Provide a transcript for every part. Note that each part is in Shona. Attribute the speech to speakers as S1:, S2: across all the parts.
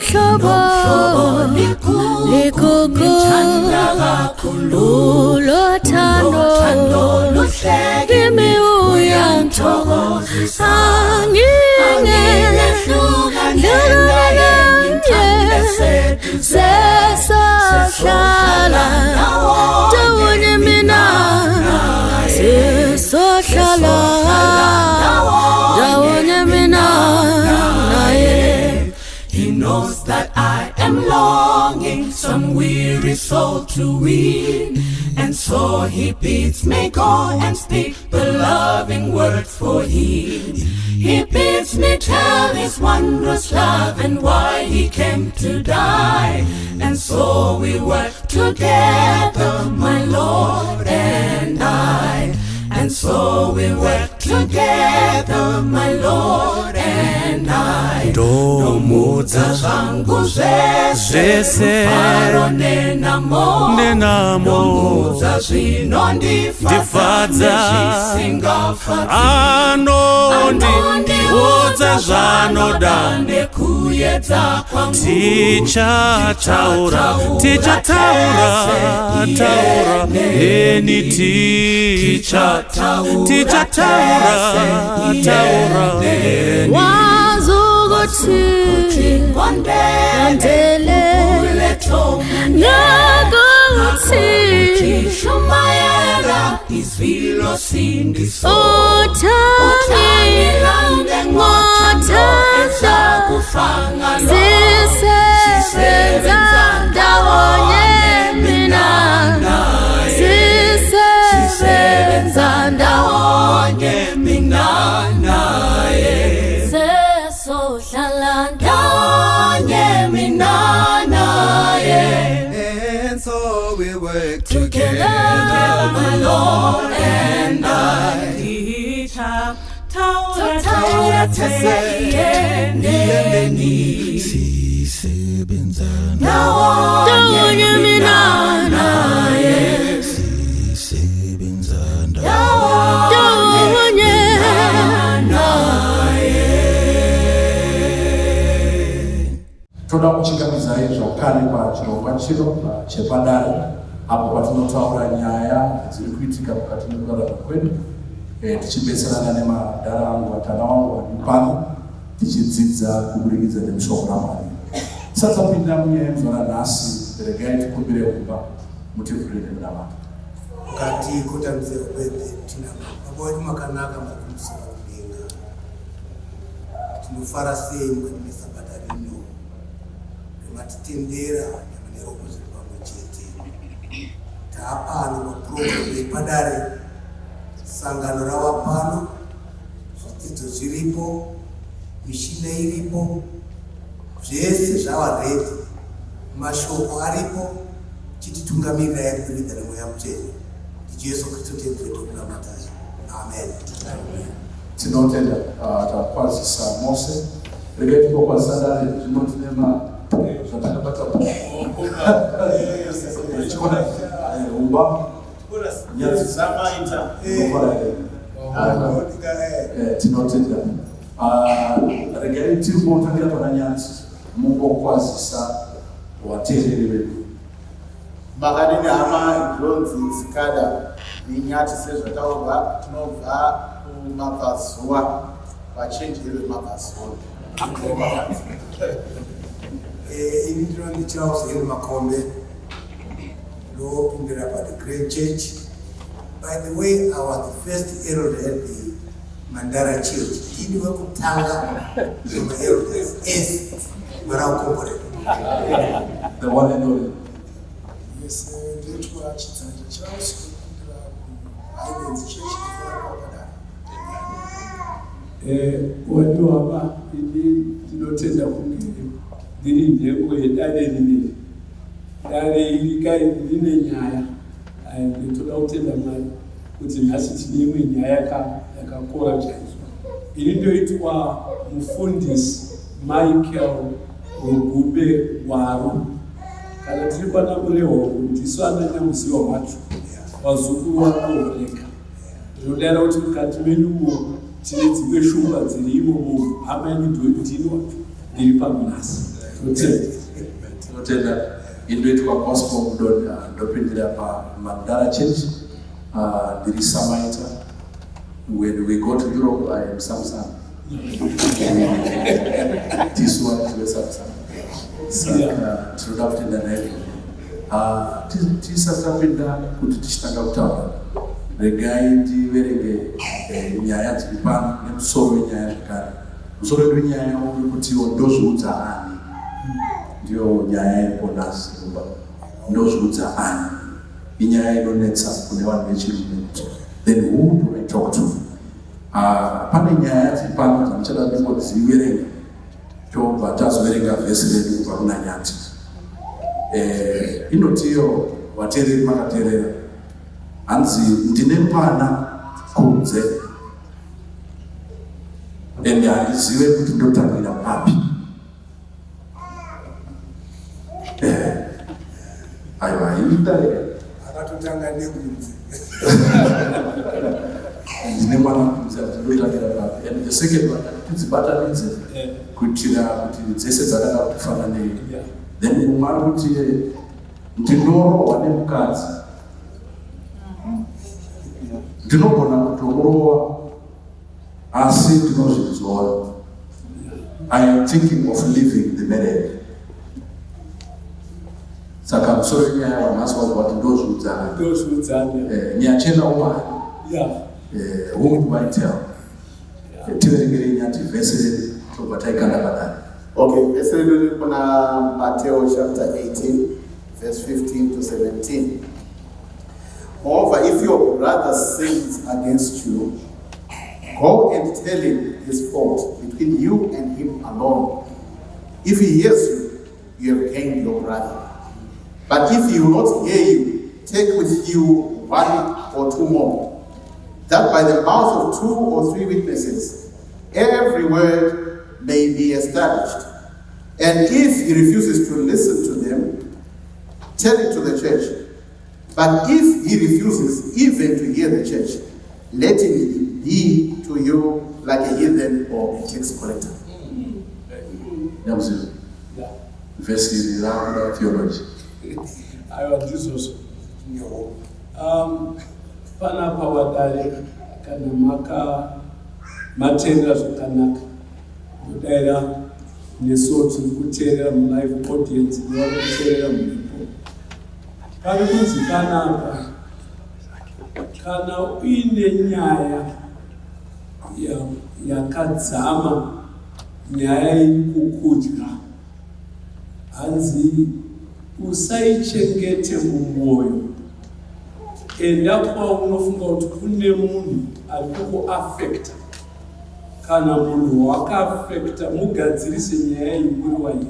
S1: Nginomhlobo ligugu ulothando kimi uyangithokozisa angingehlukane sesohlala ndawonye mina sesohlala ndawonye mina naye.
S2: He knows that I am longing some weary soul to win. And so he bids me go and speak the loving word for him. He bids me tell his wondrous love and why he came to die. And so we work together, my Lord and I. And so we work together, my Lord and I.
S3: Ndomuudza
S2: zvangu zvese,
S3: zvese,
S2: rufaro nenhamo,
S3: nenhamo,
S2: ndomuudza zvinondifadza
S3: ndifadza,
S2: nezvisingafadzi.
S3: Anondiudza zvaanoda
S2: nekuyedza kwangu.
S3: Tichataura, tichataura, taura neni, tichataura, taura neni.
S1: Wazi ukuthi ngondele ngakuthi
S2: Shumayela izwi losindiso,
S1: uthangi ngothando sisebenza ndawonye mina, sisebenza ndawonye
S2: mina naye,
S1: sesohlala
S2: ndawonye mina naye.
S4: And so we work
S2: together, my Lord and I.
S5: Taura
S2: tese neni,
S4: Sisebenza
S1: ndawonye mina naye,
S4: sisebenza
S1: ndawonye.
S6: Toda kuchingamidzai zvakare pachirongwa chino chepadare, apo patinotaura nyaya dziri kuitika mukati mekurarama kwedu, tichibetserana nemadhara angu, vatana vangu vari pano, tichidzidza kuburikidza nemushoko raMwari. Tisati tapinda munyaya yemuzuva ranhasi, regai tikumbire kumba mutivhurire munamato.
S7: Ngatikotamise hope tinamate. Baba wedu makanaka, muri kumusoro kudenga, tinofara sei mukati mesabata rino rematitendera nyama neropa zviri pamwe chete. Taapano mapurogiramu epadare, sangano rava pano, zvidzidzo zviripo, mishina iripo, zvese zvava ready, mashoko aripo. Chititungamirirai kuburikidza nemweya mutsvene. NdiJesu Kristu Tenzi wedu kunamatai, amen.
S6: Tinotenda. Takwazisa mose, regai tingokwazisa dare. Zvino tine ma zvatakabata chikona umba.
S5: Zamaita.
S6: Unofara here? Tinotenda. Regai tiri kutangira pana Nyanzi, mungokwazisa vateereri vedu.
S5: Makadini hama? Ndinonzi Tsikada Nenyati, sezvataurwa, tinobva kumabvazuva, vachenjeri vemabvazuva.
S7: Ini ndinonzi Charles Henry Makombe, ndopindira pa The Great Church. By the way, I was the first elder at the Mandara Church. Ndini wekutanga pamaelders ese marakukomborera.
S6: The one and only.
S8: Yes, ndoitwa Chidzanja Charles, ndopindira kuHighlands Church ndofara.
S9: Wadiwa, ini ndinotenda kunge ndiri nhengo yedare rineri. Dare iri kai rine nyaya. Ndinotoda kutenda Mwari kuti nhasi tine imwe nyaya yakakora chaizvo. Ini ndoitwa Mufundisi Michael Rugube Waru. Kana tiri pana Murehoko, ndisu ana nyamuziwa wacho, vazukuru vanooneka. Ndinodara kuti mukati menyumo tine dzimwe shumba dziri imomo. Hama yenyu ndini wacho ndiri pano nhasi.
S6: Tinotenda. Indoitwa Gospel Mudoni, ndopindira paMandara Church. Ndiri Samaita. When we go to Europe, I am Samsung. Tisu vanhu Samsung. Saka tinoda kutenda naizvozvo. Tisati tapinda kuti tichitanga kutaura, regai ndiverenge nyaya dziri pano nemusoro wenyaya zvakare. Musoro wedu wenyaya uri kutiwo "Ndozviudza ani?" Ndiyo nyaya iripo nhasi rumba. Ndozviudza ani? Inyaya inonetsa kune vanhu vechirume kuti then who do I talk to? Pane nyaya dziri pano dzandichada ndingodziverenga, tobva tazoverenga vhesi redu kubva kuna Nyati. Inotiyo, vateereri makateerera, hanzi, "Ndine mwana kunze ende handizive kuti ndotangira papi." Aiwa, itareka.
S7: Akatotanga nekunze.
S6: "Ndine mwana kunze, ndinotangira papi?" And the second one, tidzibatanidze kuitira kuti dzese dzakada kufananei. Then mumwe ari kuti, "Ndinorohwa nemukadzi, ndinogona kutomurova asi ndinozvidzora. I am thinking of leaving the marriage." Saka musoro wenyaya wanhasi wazwa kuti "Ndozviudzana?"
S9: Ndozviudzana.
S6: Nyachena umani. Whom do I tell? Tiverengerei Nyati vhesi redu, tobva taikanda padare.
S5: Okay, verse redu riri kuna Mateo chapter 18, verse 15 to 17. Moreover, if your brother sins against you, go and tell him his fault between you and him alone. If he hears you, you have gained your brother. But if he will not hear you, take with you one or two more, that by the mouth of two or three witnesses every word may be established. And if he refuses to listen to them, tell it to the church. But if he refuses even to hear the church, let him be to you like a heathen or a tax collector.
S6: Nyamuzivo, vhesi iri rakuda theology.
S9: Aiwa, ndizvozvo. Panapa wadare, kana maka mateerera zvakanaka, ndodaira nesuwo tiri kuteerera mulive audience nevari kuteerera mumhepo, pari kunzi panapa, kana uine nyaya yakadzama, nyaya iri kukudya, hanzi usaichengete mumwoyo. Enda kwaunofunga kuti kune munhu ari kukuafekta kana munhu wakaafekta, mugadzirise nyaya iyi muri wairi,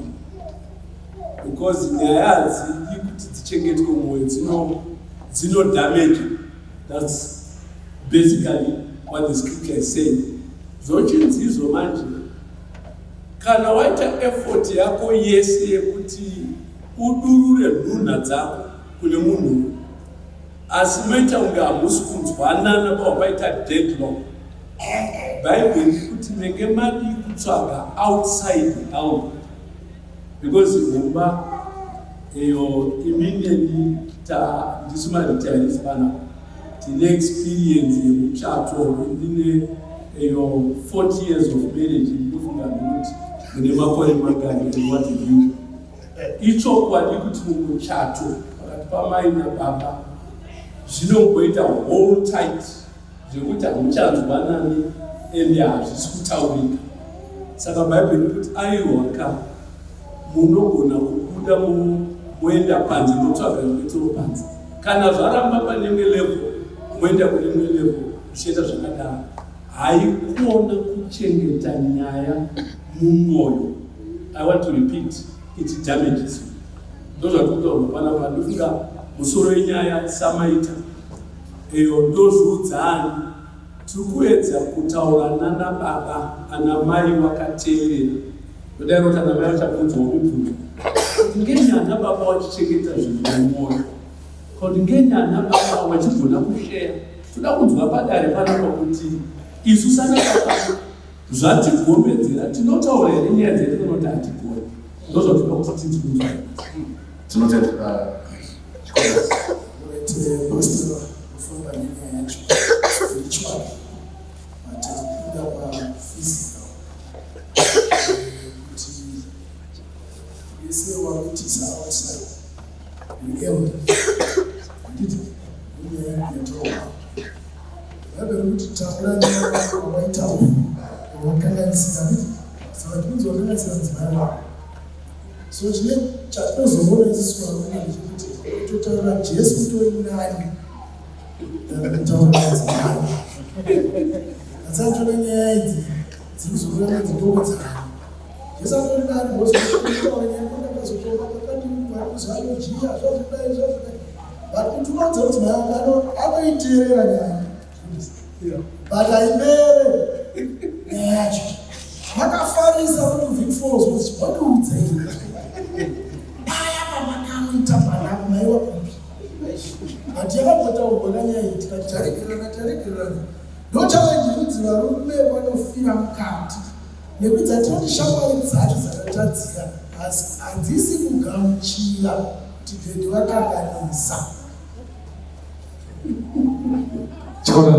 S9: because nyaya hadzidi kuti dzichengetwe mumwoyo, dzino damage. That's basically what the scripture is saying. Zvochinzizvo manje, kana waita effort yako yese yekuti udurure nhunha dzako kune munhu, asi moita kunge hamusi kunzwanana, pabva paita deadlock, Bhaibheri kuti menge madi kutsvaga outside help, because humba iyo imineni ndisu maretirees panapa, tine experience yemuchato. Ndine iyo 40 years of marriage. Ndinofunga ndinoti mune makore mangani and what have you. Ichokwadi kuti mumuchato pakati pamai nababa zvinongoita hold tight zvekuti hamuchanzwanani ende hazvisi kutaurika. Saka Bhaibheri rikuti aiwa ka, munogona kubuda moenda panze, motsvaga rubetsero panze. Kana zvaramba pane imwe level, moenda kune imwe level, zvichienda zvakadaro. Haikona kuchengeta nyaya mumwoyo. I want to repeat, it damages you. Ndozvatikutaurwa panapa. Ndofunga musoro wenyaya samaita iyo "Ndozviudzani?" Tiri kuedza kutaura nana baba, ana mai vakateerera. Ndodaira kuti ana mai vachabvunzwawo mibvunzo kuti ngeni ana baba vachichengeta zvinhu mumwoyo, kuti ngeni ana baba vachigona kusheya. Toda kunzwa padare panapa kuti isu sana baba zvatigomedzera, tinotaura here nyaya dzedu, tinoti hatigoni? Ndozvatinoda kuti tinzwe.
S6: Tinotenda.
S8: Pastor, kufamba nenyaya yacho spiritual, but kubuda paphysical, kuti wese wakuitisa outside reelder, handiti? Inyaya yataurwa, Bhaibheri kuti taura newaita wakanganisira, handiti? Saka tinonzi wakanganisira mudzimai wako. So chine chatinozoona isusu varume ndechekuti kutotaura Jesu kutori nani than kutaura mudzimai. Atsatona nyaya idzi dziri kuzobuda madzidoko dzani. Jesu atori nani bozokutaura nyaya kwandakazotonga kwakati zvanojiya, zvazodai, zvazodai, but kuti unoudza mudzimai wako, anoiteerera nyaya, but haipere nyaya yacho. Vakafarisa kuti Vic Falls kuti wandiudzei paya pamakamuita panapo maiwa kupi? But yakambotaurwa kanyaya iyi, tikati taregererana, taregererana. Ndo challenge kunzi varume vanofira mukati nekuti dzatinoti shamwari dzacho dzakatadzira, asi hadzisi kugamuchira kuti daddy vakanganisa.
S6: Chikona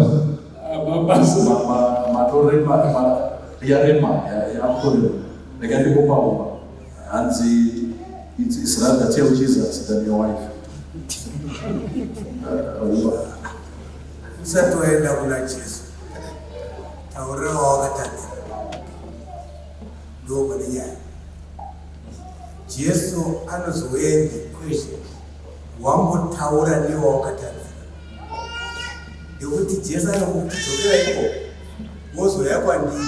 S6: matorema, yarema, yakurema. Rega ndingopauma. Hanzi it's rather tell Jesus than your wife.
S7: Usati waenda kuna Jesu, taurira wawakatadzira, ndo pane nyaya. Jesu anozouya in the equation wambotaura newawakatadzira, nekuti Jesu anokuti dzokera iko, wozouya kwandiri.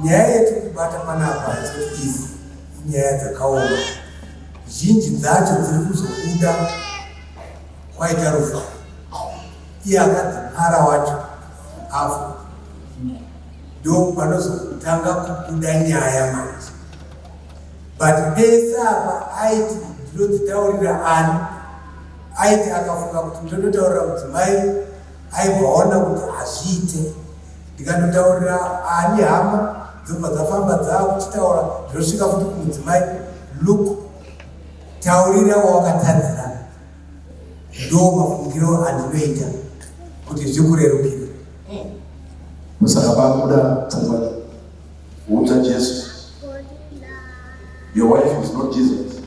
S7: Nyaya yetiri kubata panapa haisoti izi inyaya dzakaoma. Zhinji dzacho dziri kuzobuda kwaita rufu, iye akadzipara wacho afa, ndo panozotanga kubuda nyaya manje. But pese apa aiti ndinodzitaurira ani? Aiti akafunga kuti ndinototaurira mudzimai, aibva aona kuti hazviite. Ndikanotaurira ani? Hama dzobva dzafamba dzaakuchitaura, zvinosvika futi kumudzimai. Look, taurira wawakatadzira. Ndo mafungiro andinoita kuti zvikurerukire.
S6: Saka pakuda pfungwa, udza Jesu. Your wife is not Jesus.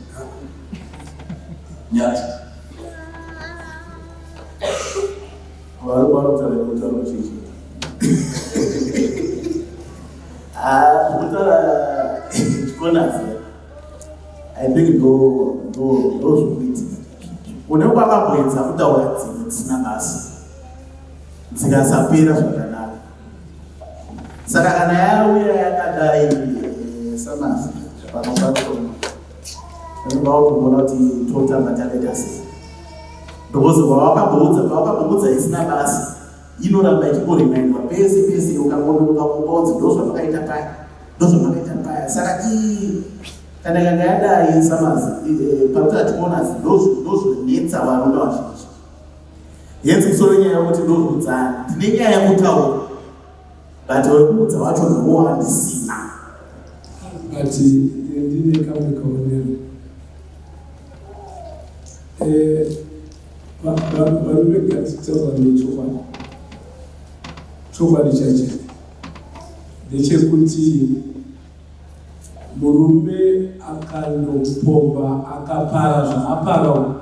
S6: Nyati.
S5: Vari vanotaura nekutaura chichi kutaura chikonazi, I think ndo zvikuitika. Une kwakamboedza kutaura dzimwe dzisina basa, dzikasapera zvakanaka. Saka kana yauya yakadai, samasi pamwe pachona anobva kutoona kuti totamba takaita sei, because pawakambodza, pawakambobudza isina basa, inoramba ichingorimaindwa pese pese. Ukangononoka kumba, ndo zvamakaita paya, ndo zvamakaita paya. Saka ii kana ikanga yadai, samazi pakuti tionazi, ndozvinetsa varume vazhinji. Hence musoro nyaya yekuti ndozvudzana, ndine nyaya yekutaura, but wekuudza wacho ndiwo handisina.
S9: But ndine kamwe kaonero. Varume, ngatitaura nechokwadi. Chokwadi chaicho ndechekuti murume akandopomba, akapara zvaapara,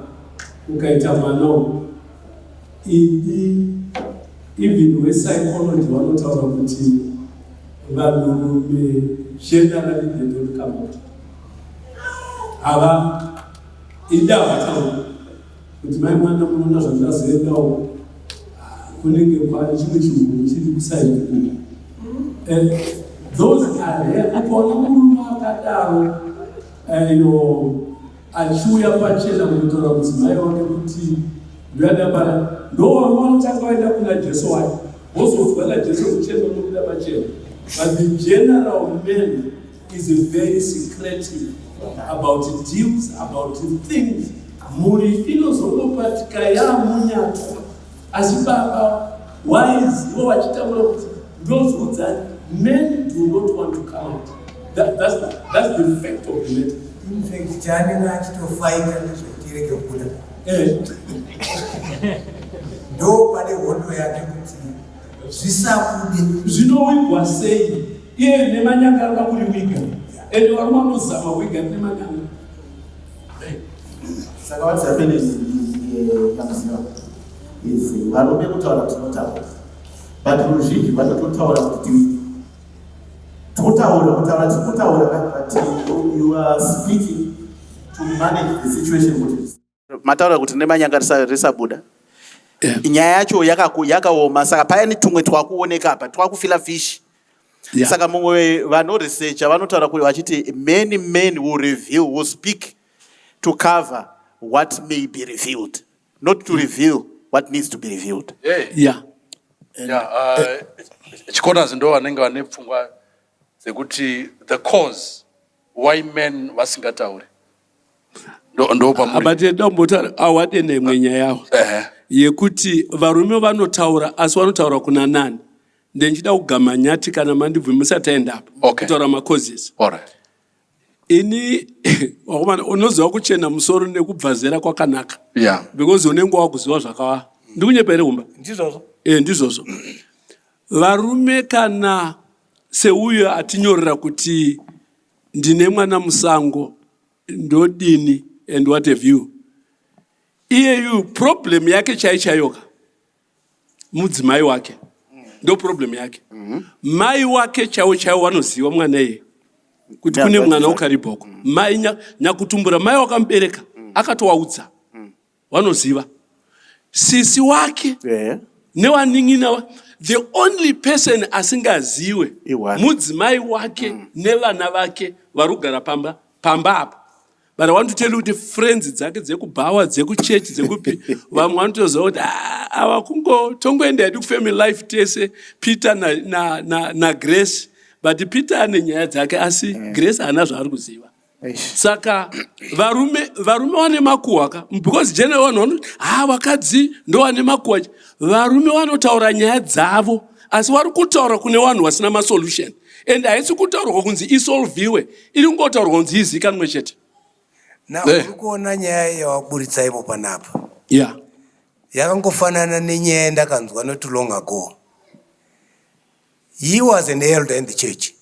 S9: ukaita mwana, idi even wepsychology vanotaura kuti vanhurume generally they don't come out. Hava idi, havatauri kuti mai mwana, munoona zvandazoendawo, kunenge kwani chimwe chinhu chiri kuside uku. Those are rare. Ukaona murume akadaro iyo achiuya pachena kunotaura mudzimai wake kuti ndoyadapara, ndo varume vanotanga vaenda kuna Jesu wacho, vozonzwa naJesu kuchema nokuda pachena. But the general man is very secretive about deals, about things. Mhuri inozongopatika yamunyatwa, asi baba waiziva vachitaura kuti ndozvudzani. Men do not want to come out. That's the fact of the matter.
S7: In fact, chaanenge achitofaita ndezvekuti irege kubuda. Ndo pane hondo yake kuti zvisabude.
S9: Zvinowigwa sei? Iye nemanyanga anoda kuriwiga, ende varume vanozama kuwiga nemanyanga.
S5: Saka what's happening is, yamuziva, is varume kutaura tinotaura, but ruzhinji vanototaura kuti totaura, kutaura tiri kutaura, but you are speaking to manage the situation, kuti mataura kuti nemanyanga risabuda. Nyaya yacho yakaoma, saka payani tumwe twakuoneka apa twakufila fish. Saka mumwe vanoresearcha vanotaura kuti vachiti many men will reveal, will speak to cover what may be revealed, not to reveal what needs to be revealed.
S6: Hey. Yeah, chikonazi ndo vanenge vane pfungwa dzekuti the cause why men vasingatauri ndo pamuri.
S9: But dambotaura awade nemwe nyaya yawo yekuti varume vanotaura, asi vanotaura kuna nani? Ndenchida kugama nyati kana mandibvumi musati aendapo kutaura macauses. Ini wakomana, unoziva kuchena musoro nekubva zera kwakanaka because unenge wakuziva zvakawa. Ndikunyepa here, Humba?
S7: Ndizvozvo.
S9: E, ndizvozvo. Varume kana seuyo atinyorera kuti ndine mwana musango, ndodini and what have you, iyeyu problem yake chai chaiyoka mudzimai wake, ndo problem yake. Mai wake chaiwo chaiwo vanoziva mwana iye kuti kune mwana ukaribhoko. Mai nyakutumbura, mai wakamubereka akatowaudza, vanoziva sisi wake newanin'ina. The only person asingaziwe
S5: Iwani.
S9: Mudzimai wake nevana vake vari kugara pamba apa. But I want to tell you kuti friends dzake dzekubhawa, dzekuchechi, dzekupi, vamwe vanotoziva kuti, "Ah, ava kungo tongoenda hedu kufamily life tese, Peter naGrace na, na, na Grace." But Peter ane nyaya dzake, asi Grace haana zvaari kuziva. Saka varume vane makuhwa ka, because general vanhu vanoti, ha, vakadzi ndo vane makuhwa. Varume vanotaura nyaya dzavo, asi vari kutaura kune vanhu vasina masolution, and haisi kutaurwa kunzi isolviwe, iri kungotaurwa kunzi izikanwe chete.
S7: Na uri kuona nyaya yawaburitsa ipo panapa yakangofanana nenyaya yandakanzwa not too long ago. He was an elder in the church.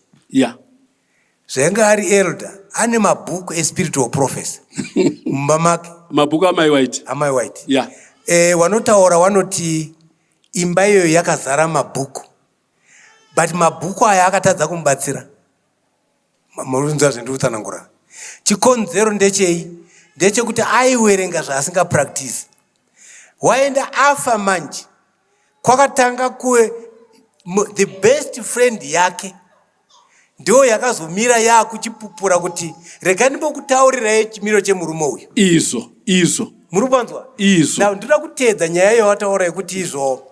S7: Zvainge ari elder, ane mabhuku espiritual prophecy mumba make.
S9: Mabhuku amai White.
S7: Amai White. Wanotaura wanoti imba iyoyo yakazara mabhuku, but mabhuku aya akatadza kumubatsira. Murunzwa zvendiri kutsanangura? Chikonzero ndechei? Ndechekuti aiwerenga zvaasingapractice. Waenda afa manje, kwakatanga kuve the best friend yake ndo yakazomira yakuchipupura kuti rega ndimbokutaurirai chimiro chemurume uyu.
S9: Izvo izvo.
S7: Muri kupanzwa?
S9: Izvo.
S7: Now ndoda kuteedza nyaya yawataura yekuti izvo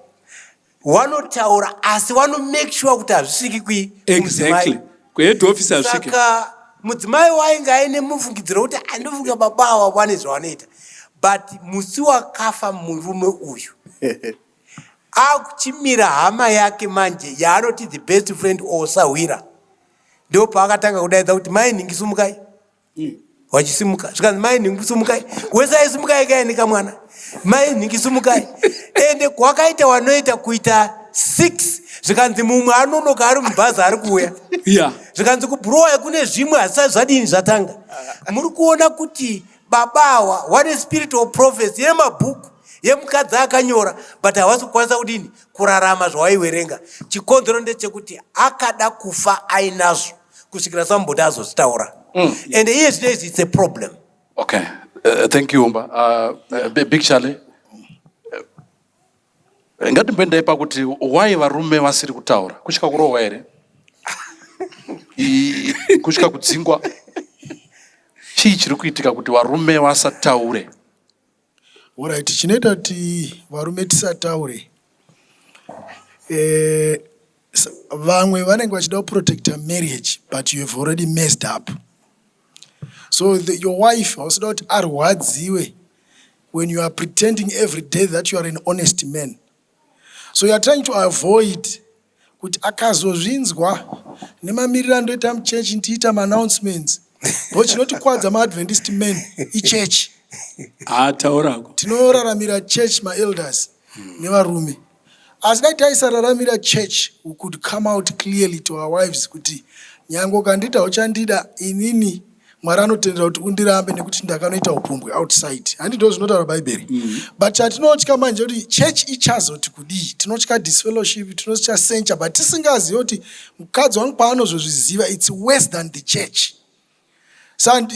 S7: wanotaura, asi wanomake sure kuti hazvisviki kui
S9: Exactly, kuhead office hazvisviki.
S7: Saka mudzimai wainge aine mufungidziro wekuti andofunga baba ava vane zvavanoita, but musi wakafa murume uyu, akuchimira hama yake manje yaanoti the best friend or sahwira, ndo paakatanga kudaidza kuti, "Mai nhingi, sumukai." Wachisimuka, zvikanzi, "Mai nhingi, sumukai." Wese aisimukai kaenika mwana, "Mai nhingi, sumukai." Ende kwakaita wanoita kuita 6, zvikanzi mumwe anonoka ari mubhazi ari kuuya. Zvikanzi kubhurowa kune zvimwe hazvisati zvadini zvatanga. Muri kuona kuti baba awa wane spiritual prophecy yemabhuku yemukadzi akanyora, but havasi kukwanisa kudini kurarama zvawaiwerenga. Chikonzero ndechekuti akada kufa ainazvo kusvikira somebody azozvitaura, and iye zvino izvi it's a problem.
S6: Okay, thank you, Umba. Big Charlie. Ngatimboendai pakuti why varume vasiri kutaura. Kutya kurohwa here? Kutya kudzingwa? Chii chiri kuitika kuti varume vasataure?
S8: Alright, chinoita kuti varume tisataure, vamwe vanenge vachida kuprotecta marriage, but you have already messed up. So your wife hausida kuti arwadziwe when you are pretending every day that you are an honest man. So you are trying to avoid. Kuti akazozvinzwa nemamiriro andoita muchechi ndichiita maannouncements, bo chinotikwadza maAdventist men ichechi.
S9: Taurako.
S8: Tinoraramira church, maelders nevarume, asi dai taisararamira church, we could come out clearly to our wives kuti nyange ukanditi hauchandida inini, Mwari anotendera kuti undirambe nekuti ndakanoita upombwe outside. Handi ndo zvinotaura Bhaibheri? But chatinotya manje kuti church ichazoti kudii. Tinotya disfellowship, tinotya censure, but tisingazivi kuti mukadzi wangu paanozozviziva, it's worse than the church.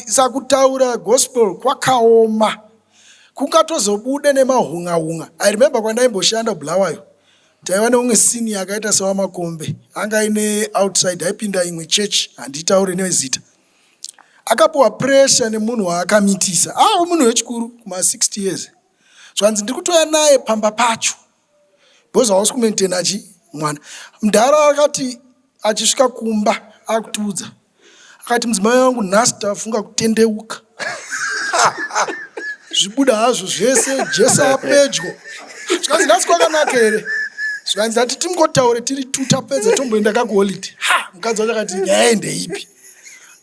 S8: Sakutaura gospel kwakaoma, kungatozobude nemahunga-hunga. I remember kwandaimboshanda Bulawayo, taiva neumwe senior akaita sewamakombe, anga aine outside, aipinda imwe church, handitaure nezita. Akapiwa pressure nemunhu waakamitisa, ah, munhu wechikuru kuma60 years. Zvanzi ndiri kutoya naye pamba pacho because hausi kumaintaina chi mwana. Mudhara akati achisvika kumba akutiudza, akati, "Mudzimai wangu nhasi tafunga kutendeuka, zvibuda hazvo zvese, Jesu apedyo." Zvikanzi, "Nhasi kwakanaka here?" Zvikanzi, "Ati tingotaure tiri tu, tapedza tomboenda kakuholiday." Ha, mukadzi wacho akati, "Nyaya ndeipi?"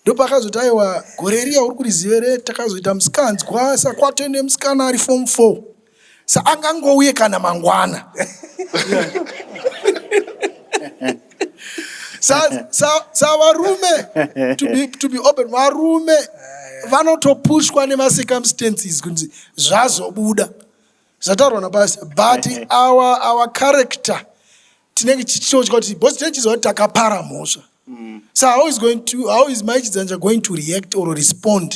S8: Ndopakazoti, "Aiwa, gore riya uri kuriziva here, takazoita musikanzwa, sakwatene musikana ari form 4, sa angangouye kana mangwana." Sa varume, to be open, varume vanotopushwa nemacircumstances kunzi zvazobuda zvataurwa napasi, but our character tinenge tichitotya kuti, because tinenge tichiziva kuti takapara mhosva. So how is Mai Chidzanja going to react or respond?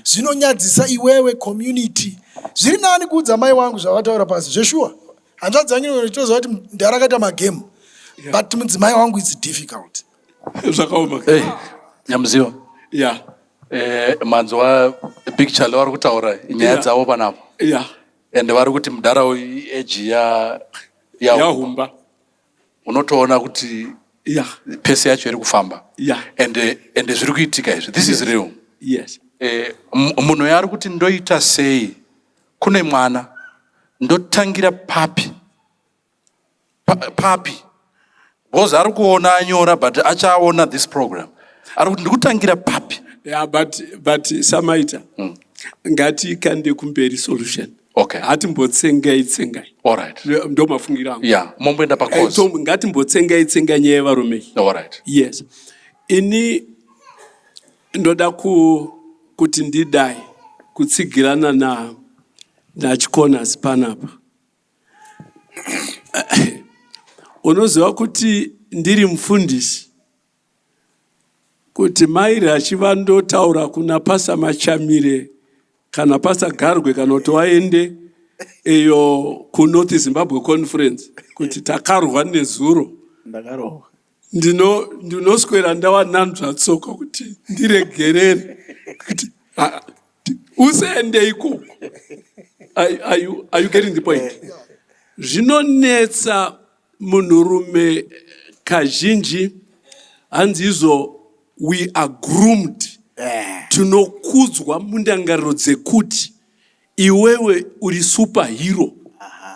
S8: Zvinonyadzisa iwewe, community. Zviri nani kuudza mai wangu zvavataura pasi zveshuwa. Hanzvadzi yangu inotoziva kuti ndarakaita magame, but mudzimai wangu, it's difficult.
S9: Zvakaoma.
S6: Hey, Nyamuziva.
S9: Ya.
S6: Manzwa picture levari kutaura nyaya dzavo panapa?
S9: Ya.
S6: Ende vari kuti mudhara uyu eji ya
S9: yahumba.
S6: Unotoona kuti pesi yacho iri kufamba. Ende zviri kuitika izvi, this is real. Munhu yaari kuti ndoita sei kune mwana, ndotangira papi? Papi? Because ari kuona anyora, but achaona this program, ari kuti ndikutangira papi?
S9: Yeah, but samaita, ngatikande kumberi solution. Hatimbotsengai tsengai. Ndo mafungiro angu.
S6: Yeah, momboenda pacause.
S9: Ngatimbotsengai tsengai nyaya yevarume. Yes, ini ndoda kuti ndidai kutsigirana na naChikonasi panapa. Unoziva kuti ndiri mufundisi, kuti mai Rachi vandotaura kuna Pasa Machamire kana Pasa Garwe kana kuti waende iyo kuNorth Zimbabwe Conference kuti takarwa nezuro.
S5: Ndakarohwa.
S9: Ndinoswera ndawananzva tsoka kuti ndiregerere, kuti ah, usaende ikoko. Are you getting the point? Zvinonetsa munhurume kazhinji. Hanzi izvo we are groomed, tinokudzwa mundangariro dzekuti iwewe uri superhero,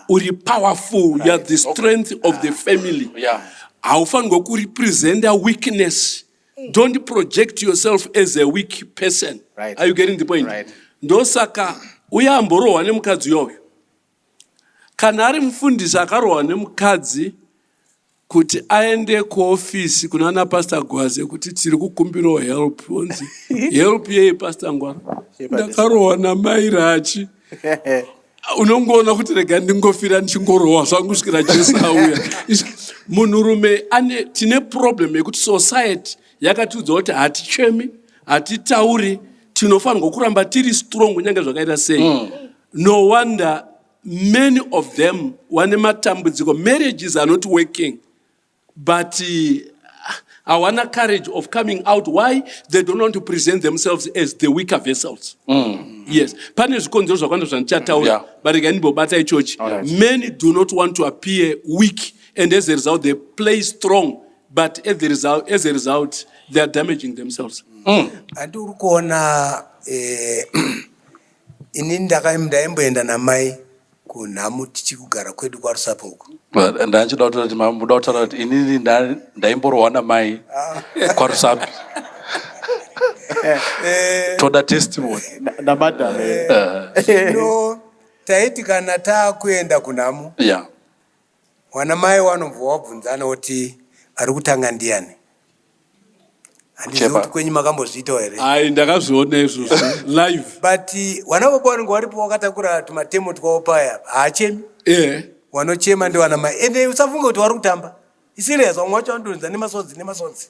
S9: uri powerful, you are the strength of the family. Haufanirwa kurepresenta weakness. Don't project yourself as a weak person. Are you getting the point?
S5: Right.
S9: Ndosaka uye amborohwa nemukadzi uyoyo, kana ari mufundisi akarohwa nemukadzi, kuti aende kuofisi kuna napastor Gwaze kuti tiri kukumbirawo help, onzi, "Help yei, Pastor Ngwara?" "Ndakarohwa namai Rachi." Unongoona kuti rega ndingofira ndichingorohwa zvangu kusvikira Jesu auya. Munhurume ane, tine problem yekuti society yakatiudza kuti hatichemi, hatitauri, tinofanirwa kuramba tiri strong kunyange zvakaita sei. No wonder many of them vane matambudziko. Marriages are not working, but hawana courage of coming out. Why? They don't want to present themselves as the weaker vessels. Yes, pane zvikonzero zvakawanda zvandichataura, but rega ndimbobata ichochi. Many do not want to appear weak, and as a result they play strong, but as a result they are damaging themselves.
S7: Handi uri kuona, inini ndaimboenda namai. Kunhamo tichikugara kwedu kwaRusape uko.
S6: Ndanchida kutaura kuti mamuda kutaura kuti inini ndaimborohwa namai kwaRusape. Toda testimony.
S5: Namadam.
S7: No, taiti kana taakuenda kunhamo, wana mai wanobva wabvunzana kuti ari kutanga ndiani. Handizivi
S6: Kuchepa.
S7: kuti kwenyu makambozviitawo here.
S9: Ai, ndakazviona izvozvo live.
S7: But wana baba vanenge varipo vakatakura tumatemo twavo paya, haachemi. Wanochema ndiwana mai, ende usafunge kuti vari kutamba, iserious. Vamwe vacho vanodonhedza nemasodzi nemasodzi.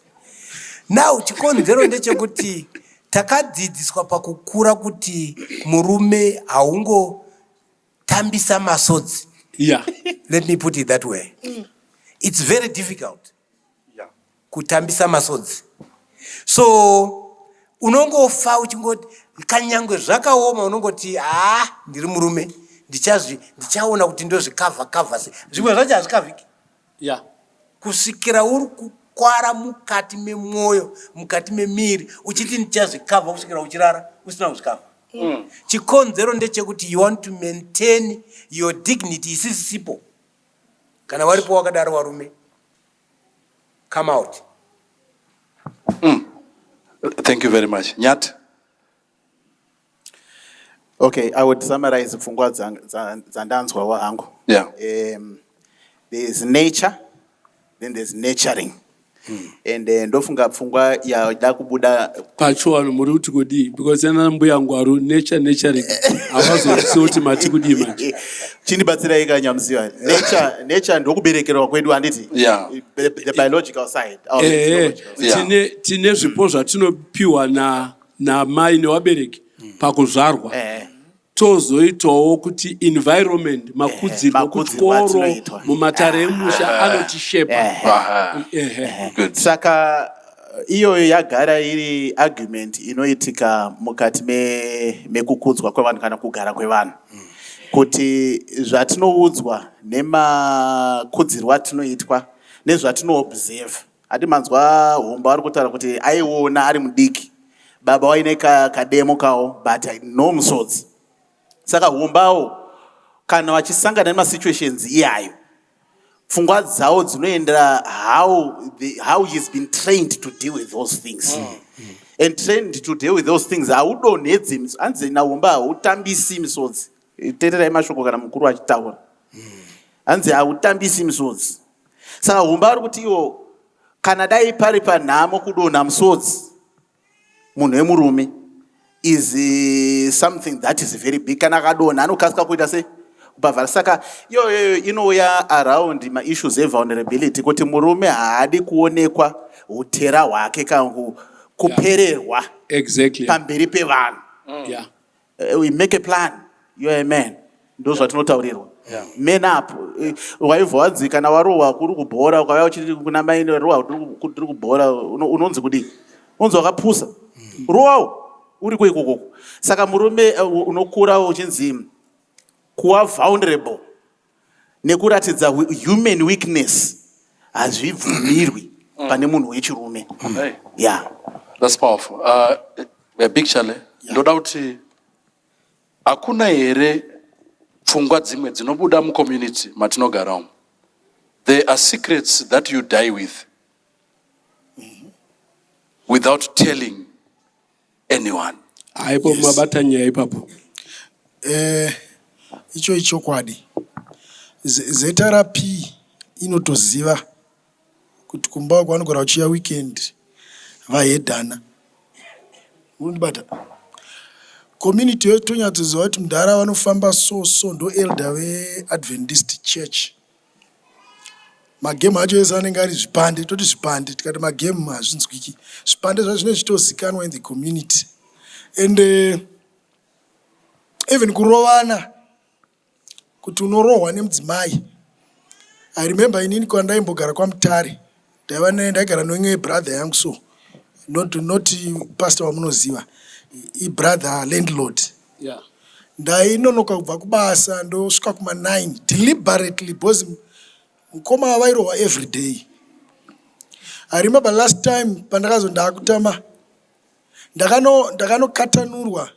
S7: Now chikonzero ndechekuti takadzidziswa pakukura kuti murume haungotambisa masodzi. Let me put it that way, it's very difficult kutambisa masodzi. So unongofa uchingoti, kanyangwe zvakaoma, unongoti, "Haa, ndiri murume, ndichaona kuti ndozvicover cover sei." Zvimwe zvacho hazvicoverki kusvikira uri kukwara mukati memwoyo, mukati memiri, uchiti ndichazvicover, kusvikira uchirara usina kuzvicover. Chikonzero ndechekuti you want to maintain your dignity isisisipo. Kana varipo wakadaro varume, come out.
S6: Thank you very much, Nyat.
S5: Okay, I would summarize pfungwa dzandanzwawo hangu. There is nature, then there's nurturing. And ndofunga pfungwa yada kubuda
S9: Pachiwano muri kuti kudii? Because ana mbuya ngwaru, nature, nurturing, havazozvisi kuti mati kudii manje.
S5: Chindibatsirai kanyamuziva. Nature ndokuberekerwa kwedu, handiti? The biological side. Our biological side.
S9: Tine zvipo zvatinopiwa namai nevabereki pakuzvarwa. Tozoitawo kuti environment, makudzirwo
S5: Makudzirwo
S9: kuchikoro,
S5: atinoitwa.
S9: mumatare emusha anotishepa.
S6: Good.
S5: Saka iyoyo yagara iri argument inoitika mukati mekukudzwa kwevanhu kana kugara kwevanhu, kuti zvatinoudzwa nemakudzirwo atinoitwa nezvatinoobserve hati manzwa Humba ari kutaura kuti aiona ari mudiki baba waine kademo kawo, but no musodzi. Saka Humbawo kana vachisangana nemasituations iyayo, pfungwa dzavo dzinoendera how he's been trained to deal with those things. And trained to deal with those things, haudonhedzi hanzi naHumba hautambisi misodzi. Teererai mashoko kana mukuru achitaura, hanzi hautambisi misodzi. Saka Humba ari kuti iwo kana dai pari panhamo, kudonha musodzi munhu wemurume is something that is very big. Kana akadonha anokasika kuita sei? Kubhavhara. Saka iyoyoyo inouya around maissues evulnerability, kuti murume haadi kuonekwa utera hwake kana kupererwa pamberi pevanhu. We make a plan, you are a man, ndo zvatinotaurirwa. Man up. Waibva wanzi kana warohwa kuri kubhora, ukauya uchiti kuna mai, "Rohwa, ndiri kubhora," unonzi kudii? Unonzi wakapusa, rowawo uriko ikokoko. Saka murume unokura uchinzi kuva vulnerable nekuratidza human weakness hazvibvumirwi pane munhu wechirume.
S6: Hey.
S5: Yeah.
S6: That's powerful. Big Chale, ndoda kuti hakuna here pfungwa dzimwe dzinobuda mucommunity matinogara umu? There are secrets that you die with without telling anyone.
S9: Haipo, mabata nyaya ipapo.
S8: Icho ichokwadi. ZRP inotoziva kuti kumba kwanogara uchiya weekend vahedhana. Unondibata, community yotonyatsoziva kuti mudhara vanofamba so so, ndo elder veAdventist Church. Magemu acho ese anenge ari zvipande, toti zvipande, tikati magemu hazvinzwiki. Zvipande zvacho zvinenge zvichitozikanwa in the community. And even kurovana, kuti unorohwa nemudzimai. I remember inini kwandaimbogara kwaMutare, ndaiva ndaigara neimwe brother yangu, so not pastor wamunoziva, ibrother landlord. Ndainonoka kubva kubasa, ndosvika kuma9 deliberately because mukoma vairohwa every day. I remember last time pandakazo ndaakutama, ndakanokatanurwa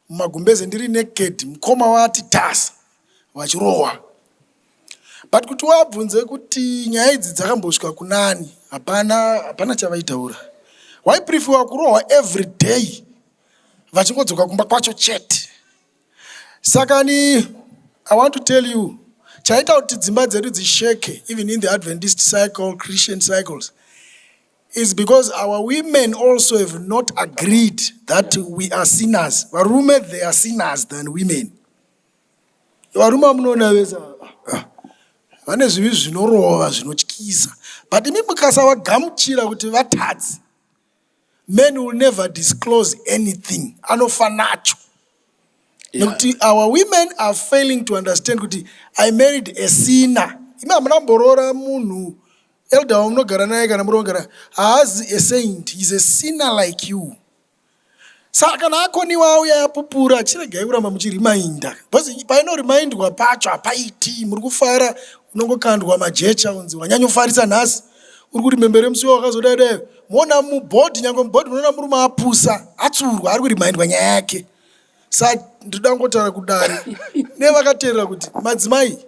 S8: mumagumbeze ndiri naked. Mukoma wati tasa. Vachirohwa. But kuti wabvunze kuti nyaya idzi dzakambosvika kunani, hapana hapana chavaitaura. Waiprefiwa kurohwa every day vachingodzoka kumba kwacho chete. Saka ni I want to tell you chaita kuti dzimba dzedu dzisheke even in the Adventist cycle, Christian cycles is because our women also have not agreed that we are sinners. Varume, they are sinners than women. Varume vamunoona vese ah, vane zvivi zvinorova zvinotyisa, but imi mukasavagamuchira kuti vatadzi, men will never disclose anything, anofa nacho nekuti our women are failing to understand kuti I married a sinner. Imi hamuna kumboroora munhu elder wamunogara naye kana muri wagara haazi a saint, he's a sinner like you. Saka kana akoniwa auya apupura, chiregai kuramba muchirimainda because painorimaindwa pacho hapaiti. Muri kufara, unongokandwa majecha unzi wanyanyofarisa nhasi, uri kuti membere musi wakazodai dai. Moona mubhodhi, nyange mubhodhi munoona murume apusa atsurwa ari kurimaindwa nyaya yake. Sa ndoda kungotaura kudare nevakateerera kuti madzimai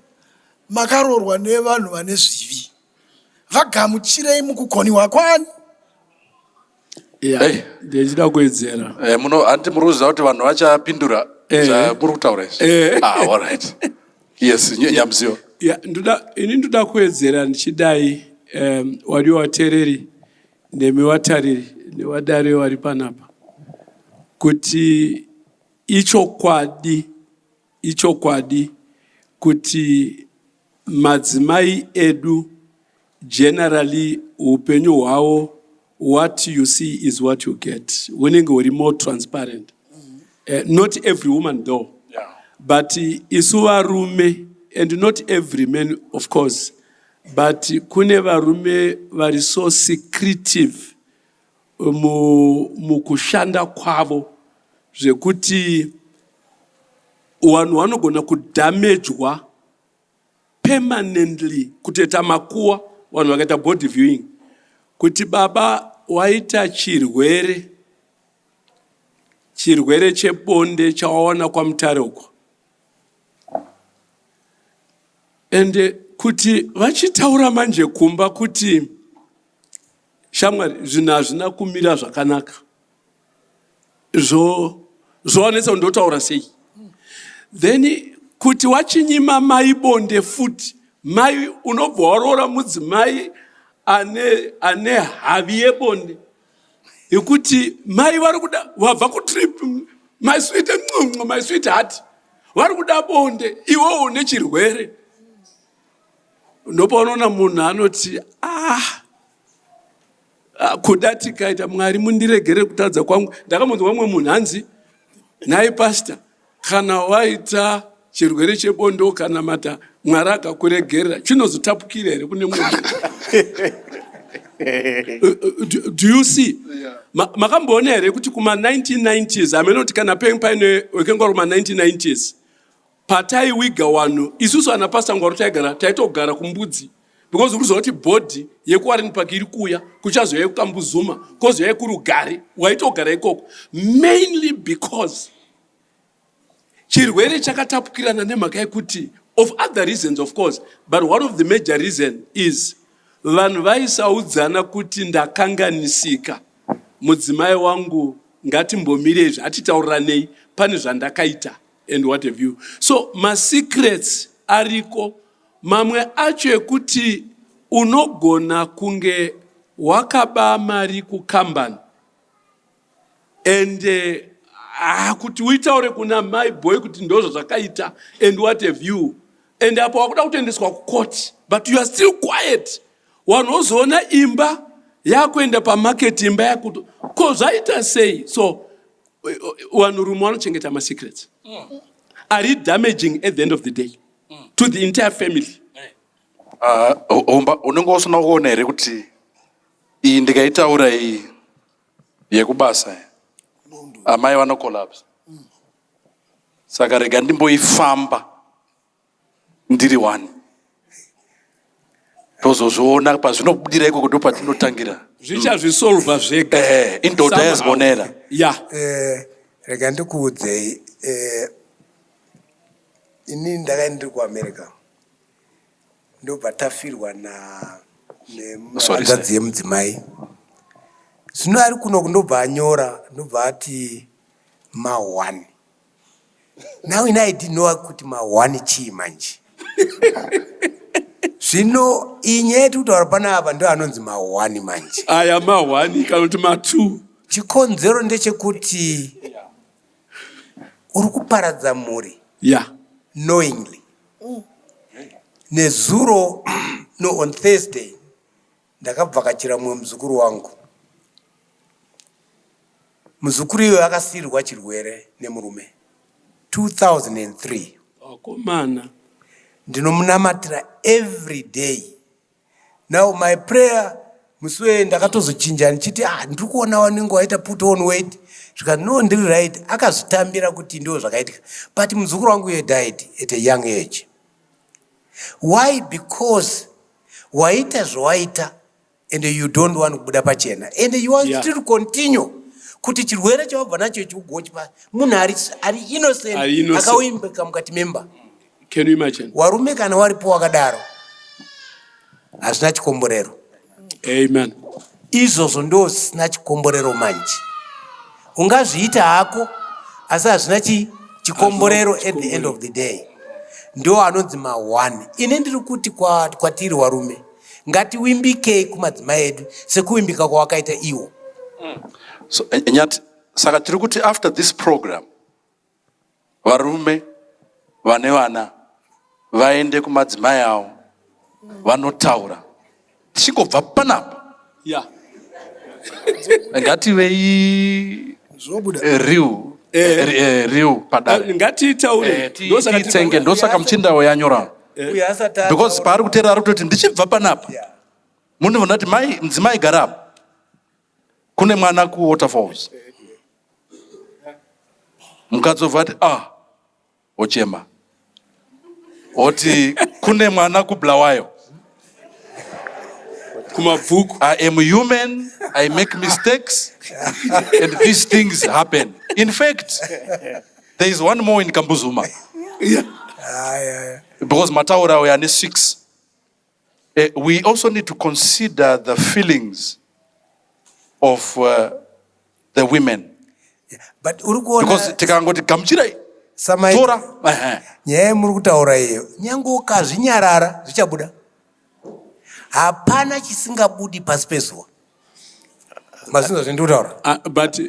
S8: makaroorwa nevanhu vane zvivi, vagamuchirei mukukoniwa kwani.
S9: Yeah, ndichida kuwedzera.
S6: Eh, muno hanti muri kuziva kuti vanhu vachapindura zvamuri kutaura izvi? Ah, alright, yes, Nyamziyo.
S9: Yeah, ndoda ini ndoda kuwedzera ndichidai, wadiwa vateereri nemi vatariri nevadare vari panapa, kuti ichokwadi kuti madzimai edu generally upenyu hwavo, what you see is what you get, hunenge huri more transparent. Not every woman though, but isu varume, and not every man of course, but kune varume vari so secretive mukushanda kwavo zvekuti vanhu vanogona kudamejwa permanently, kutoita makuwa, vanhu vakaita body viewing kuti baba waita chirwere chebonde chawawana kwaMutare uko, ende kuti vachitaura manje kumba kuti shamwari zvinhu hazvina kumira zvakanaka, zvowanetsa kuti ndotaura sei. Then kuti wachinyima mai bonde futi, mai unobva waroora mudzimai ane havi yebonde yekuti mai vari kuda, wabva kutrip, my sweet nqunqu, my sweet heart, vari kuda bonde, iwewo une chirwere. Ndopaunoona munhu anoti, ah, ah, kuda tikaita Mwari mundiregere kutadza kwangu. Ndakambonzwa mumwe munhu hanzi, "Nhai pastor, kana waita chirwere chebonde ukanamata Mwari akakuregerera, chinozotapukira here kune mumwe munhu?" Do you see? Makamboona here kuti kuma-1990s, hamene kuti kana peng paine wekengwaro, kuma-1990s pataiwiga vanhu isusu ana Pastor Ngwaro taigara, taitogara kumbudzi because uri kuziva kuti body yekuWarren Park iri kuuya, kuchazouya yekuKambuzuma, kozouya yekuRugare, waitogara ikoko mainly because chirwere chakatapukirana nemhaka yekuti, of other reasons of course, but one of the major reason is vanhu vaisaudzana kuti ndakanganisika, mudzimai wangu, ngatimbomirei, zvatitauranei pane zvandakaita and what have you. So masecrets ariko, mamwe acho ekuti unogona kunge wakaba mari kukambani and kuti uitaure kuna my boy kuti ndozvo zvakaita and what have you, and apo wakuda kutoendeswa kucourt, but you are still quiet. Vanhu vozoona imba yakuenda pamarket, imba yakuto ko zvaita sei? So vanhurume vanochengeta masecrets ari damaging at the end of the day to the entire family.
S6: Ah, Homba, unenge usina kuona here kuti iyi ndikaitaura iyi yekubasa iyi, amai vanocollapse, saka rega ndimboifamba ndiri one, tozozviona pazvinobudira ikoko, ndo patinotangira.
S9: Zvichazvisolva zvega.
S6: Indoda
S9: Somehow.
S6: Yazibonela.
S9: Ya.
S7: Rega ndikuudzei, Inini ndakaenda ndiri kuAmerica, ndobva tafirwa
S10: Sorry,
S7: nehanzvadzi yemudzimai. Zvino ari kuno, ndobva anyora, ndobva ati ma1. Now ini I didn't know kuti ma1 chii manje. Zvino iyi nyaya yetiri kutaura panapa ndo anonzi ma1 manje.
S9: Aya ma1 kana kuti ma2.
S7: Chikonzero ndechekuti uri kuparadza mhuri knowingly. Nezuro, no, on Thursday, ndakabvakachira mumwe muzukuru wangu. Muzukuru iyoyo akasiirwa chirwere nemurume 2003.
S9: Wakomana.
S7: Ndinomunamatira every day. Now my prayer musi weye ndakatozochinja ndichiti, ah, ndiri kuona wanenge waita put on weight. Zvikati, no, ndiri right. Akazvitambira kuti ndo zvakaitika, but muzukuru wangu iye died at a young age. Why? Because waita zvawaita and you don't want kubuda pachena and you want still to continue kuti chirwere chavabva nacho ichi ugochipa munhu ari innocent,
S9: Ari innocent.
S7: Akawimbika mukati memba.
S9: Can you imagine?
S7: Warume kana waripo wakadaro, hazvina chikomborero.
S9: Amen.
S7: Izvozvo ndo zvisina chikomborero manje. Ungazviita hako, asi hazvina chikomborero. At the end of the day, ndo anonzi ma1. Ini ndiri kuti kwatiri warume, ngatiwimbikei kumadzimai edu sekuwimbika kwawakaita iwo.
S10: So Nyati, saka tiri kuti after this program, varume vane vana vaende kumadzimai avo vanotaura. Tichingobva panapa, ngativei
S8: Zvobuda.
S10: Real real padare.
S9: Ngatiitaure.
S10: Titsenge, ndosaka muchindawo yanyora
S7: Uyo asati
S10: because paari kuteera ari kutoti ndichibva panapa, munoona kuti mai, mudzimai gara apa, kune mwana kuWaterfalls. Mukadzi obva ati, ah, ochema, oti kune mwana kuBulawayo.
S9: Kumabvuku.
S10: I am human, I make mistakes and these things happen. In fact, there is one more in Kambuzuma because mataura uyo ane 6. We also need to consider the feelings of the women
S7: But uri kuona
S10: because tikangoti gamuchirai,
S7: Samaita,
S10: tora. Ehe.
S7: Nyaya yamuri kutaura iyo, nyange ukazvinyarara, zvichabuda. Hapana chisingabudi pasi pezuva. Mazvinzwa zvendiri kutaura?
S9: But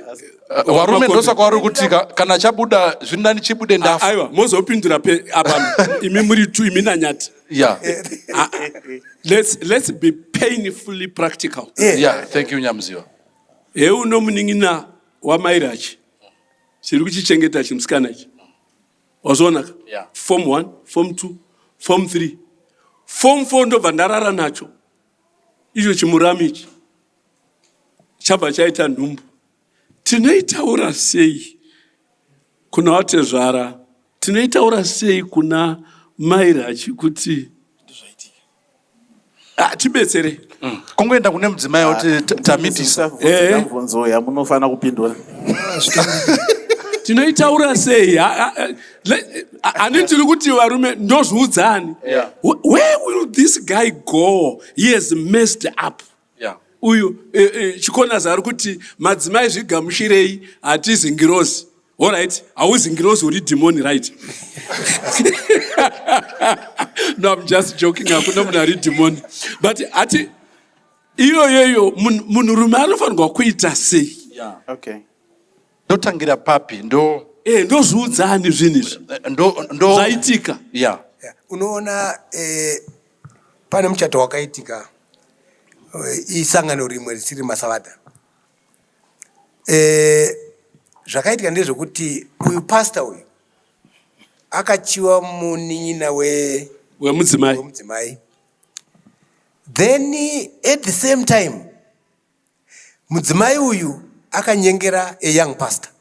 S10: Varume, ndosaka vari kuti kana chabuda, zviri nani chibude ndafa.
S9: Aiwa, mozopindura apa imi muri tu, imi naNyati. Let's be painfully practical.
S10: Yeah, thank you, Nyamziwa.
S9: Heuno munin'ina wamairachi chiri kuchichengeta chimusikana ichi, wazvionaka?
S10: Yeah.
S9: Form 1, form 2, form 3, form 4, ndobva ndarara nacho icho chimurami ichi, chabva chaita nhumbu. Tinoitaura sei kuna vatezvara? Tinoitaura sei kuna mairachi kuti, ah, tibetsere?
S10: Kungoenda kune mudzimai kuti tamitisa.
S5: Mubvunzo yamunofanira kupindura.
S9: Tinoitaura sei? Handiti tiri kuti varume ndozviudzani? Where will this guy go? He has messed up. Uyu Chikonazi ari kuti madzimai zvigamushirei, hatizi ngirozi. Alright, hauzi ngirozi, uri dhimoni, right? No, I'm just joking. Hakuna munhu ari dhimoni, but hati iyoyoyo munhurume anofanirwa kuita sei?
S5: Okay.
S10: Ndotangira papi? Ndo
S9: Ndozviudzani zvinhu izvi
S10: ndo
S9: zvaitika?
S7: Yeah. Unoona, pane muchato wakaitika, isangano rimwe risiri masavadha. Zvakaitika ndezvekuti uyu pasta uyu akachiwa munin'ina
S9: wemudzimai.
S7: Wemudzimai. Then at the same time mudzimai uyu akanyengera a young pastor.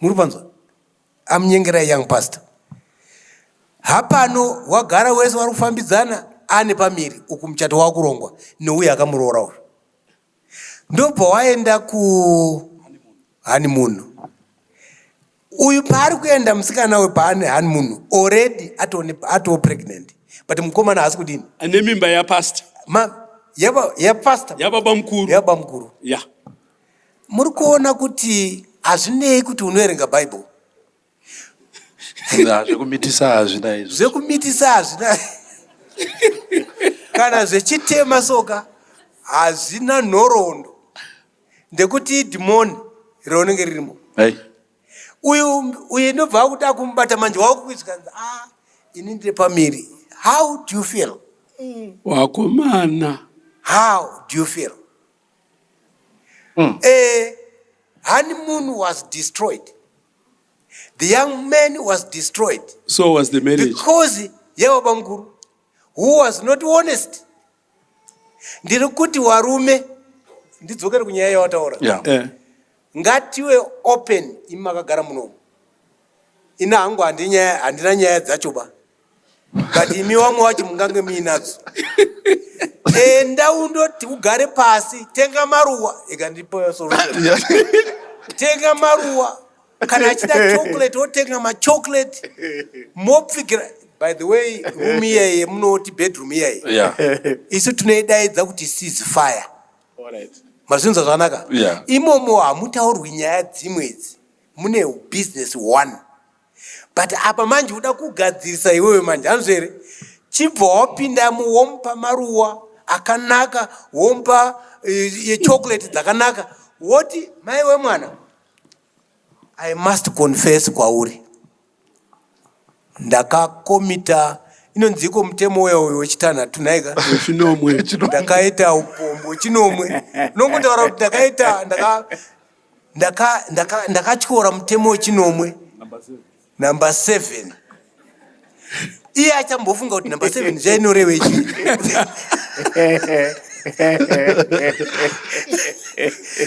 S7: Muri panzwa? Amunyengera a young pastor. Hapano wagara wese wari kufambidzana, ane pamiri uku, muchato wakurongwa neuyu akamuroora uyu. Ndobva waenda kuhoneymoon. Uyu paari kuenda musikana uyu paane honeymoon already atoo pregnant, but mukomana haasi kudini?
S9: Ane mimba yapastor.
S7: Yapastor.
S9: Yababa mukuru.
S7: Yababa mukuru.
S9: Ya.
S7: Muri kuona kuti hazvinei kuti unoverenga Bible.
S10: Zvekumitisa hazvina izvo.
S7: Zvekumitisa hazvina, kana zvechitema soka hazvina nhoroondo, ndekuti idhimoni raunenge ririmo.
S10: Hey.
S7: Uyu uyu inobva akuda kumubata manje, wakukuizvikanzi, "Ah, ini ndiri pamiri." How do you feel?
S9: Wakomana.
S7: How do you feel? Honeymoon was destroyed, the young man was destroyed.
S9: So was the marriage.
S7: Because yababa mukuru who was not honest. Ndiri kuti warume, ndidzokere kunyaya yawataura. Ngative open. Imi makagara munomu, ina hangu handina nyaya dzacho ba, but imi wamwe wacho mungange muinadzo. Enda undoti ugare pasi, tenga maruwa, ikandipoya solution. Tenga maruwa, kana achida chocolate wotenga machocolate, mopfikira. By the way, room iyeye munoti bedroom iyeye, isu tinoidaidza kuti cease fire. Mazvinzwa zvakanaka?
S10: Yeah.
S7: Imomo hamutaurwi nyaya dzimwe idzi, mune business one. But apa manje uda kugadzirisa iwewe manje, hanzvo here? Chibva wapindamo, womupa maruwa akanaka, womupa yechocolate dzakanaka, woti, "Mai wemwana, I must confess kwauri, ndakakomita inonziko mutemo uya uyu wechitanhatu nhaika?"
S9: Wechinomwe.
S7: "Ndakaita upombo wechinomwe." Unongotaura kuti ndakaita ndakatyora mutemo wechinomwe, number 7. Iye achambofunga kuti number 7 zvainorevei chii.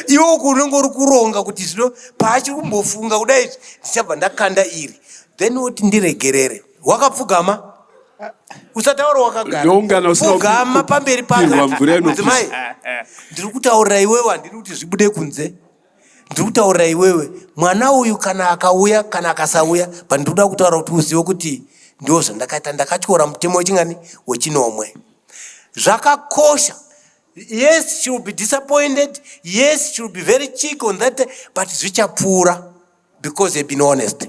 S7: Iwe uku unenge uri kuronga kuti zvino paachiri kumbofunga kudai izvi, ndichabva ndakanda iri, then woti, "Ndiregerere," wakapfugama. Usataura wakagara.
S9: Ndoungana usina
S7: Pfugama pamberi
S9: kupirwa mvura inopisa.
S7: Mudzimai, ndiri kutaurira iwewe, handiri kuti zvibude kunze. Ndiri kutaurira iwewe, mwana uyu kana akauya kana akasauya, but ndiri kuda kutaura kuti uzive kuti ndo zvandakaita, ndakatyora mutemo wechingani? Wechinomwe. Zvakakosha. Yes, she will be disappointed. Yes, she will be very cheek on that, but zvichapfuura because you've been honest.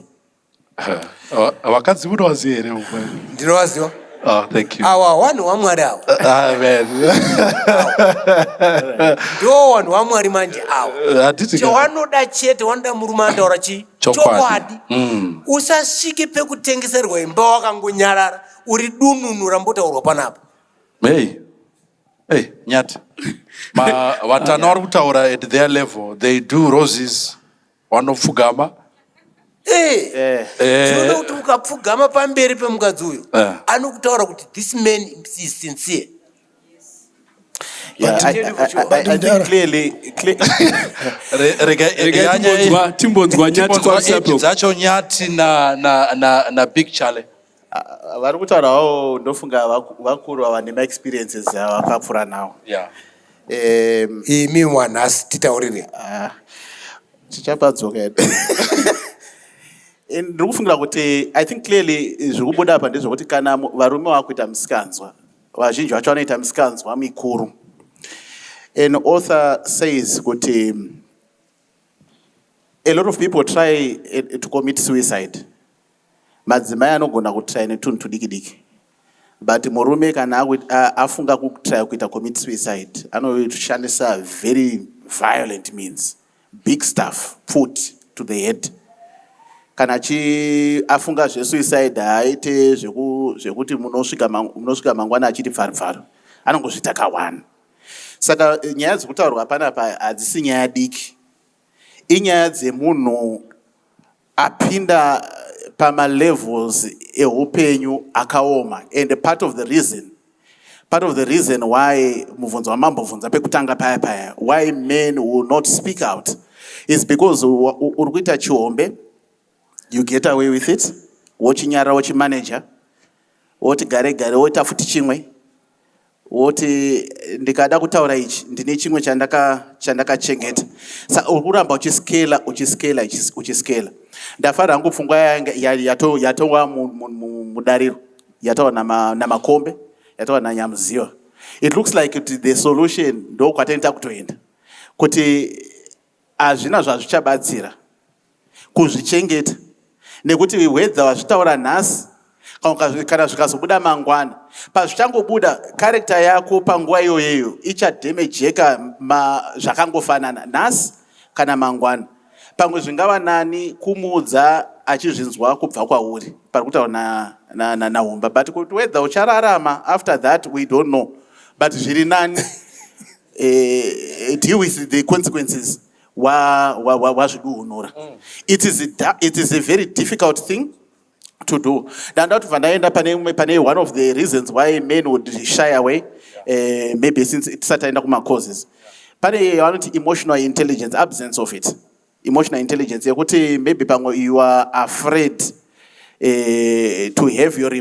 S10: Vakadzi munovaziva here?
S7: Ndinovaziva.
S10: Oh, thank you.
S7: Awa vanhu vaMwari awa.
S10: Amen.
S7: Ndo vanhu vaMwari manje awa.
S10: Handiti ka-
S7: Chawanoda chete, wanoda murume anotaura chii?
S10: Chokwadi.
S7: Chokwadi. Usasvike pekutengeserwa imba wakangonyarara, uri dununu rambotaurwa panapa.
S10: Hey. Hey, Nyati. Vatano vari kutaura at their level. They do roses. Vanopfugama.
S7: Tinoda kuti ukapfugama pamberi pemukadzi uyu, anokutaura kuti this man is sincere.
S5: Yeah, I think clearly,
S9: Regai timbonzwa Nyati
S10: Timbonzwa
S9: kwaSapo.
S10: age dzacho, Nyati na Big Chale.
S5: Vari kutaurawo, ndofunga vakuru ava nemaexperiences avakapfuura nawo.
S7: Imi wanhasi titaurire.
S5: Tichapadzoka hedu. Ndiri kufungira kuti, I think clearly zviri kubuda apa ndezvekuti kana varume vakuita misikanzwa, vazhinji vacho vanoita misikanzwa mikuru. An author says kuti a lot of people try to commit suicide. Madzimai anogona kutry netunhu tudiki diki, but murume kana afunga kutry kuita commit suicide, anoshandisa very violent means, big stuff, put to the head. Kana achi afunga zvesuicide, haaite zvekuti munosvika mangwana achiti pfaru pfaru, anongozviita ka1. Saka nyaya dzekutaurwa panapa hadzisi nyaya diki, inyaya dzemunhu apinda pamalevels eupenyu akaoma. And part of the reason why mubvunzo wamambobvunza pekutanga paya paya, why men will not speak out, is because uri kuita chihombe, you get away with it, wochinyarara, wochimanager, woti gare gare woita futi chimwe, woti ndikada kutaura ichi, ndine chimwe chandakachengeta. Saka uri kuramba uchiskela, uchiskela, uchiskela. Ndafara hangu pfungwa yatova mudariro, yatawa naMakombe, yatawa naNyamuziva. It looks like kuti the solution ndokwatinoita kutoenda, kuti hazvina zvazvichabatsira kuzvichengeta, nekuti whether wazvitaura nhasi kana zvikazobuda mangwana, pazvichangobuda, character yako panguva iyoyeyo ichadhemejeka. Zvakangofanana nhasi kana mangwana. Pamwe zvingava nani kumuudza achizvinzwa kubva kwauri, pari kutaura naHumba, but kuti whether uchararama after that, we don't know. But zviri nani deal with the consequences wazviduhunura. It is a very difficult thing to do. Ndanda kuti bva pane one of the reasons why men would shy away, maybe since tisati taenda kumacauses, pane vanoti emotional intelligence, absence of it, emotional intelligence yekuti maybe pamwe you are afraid to have your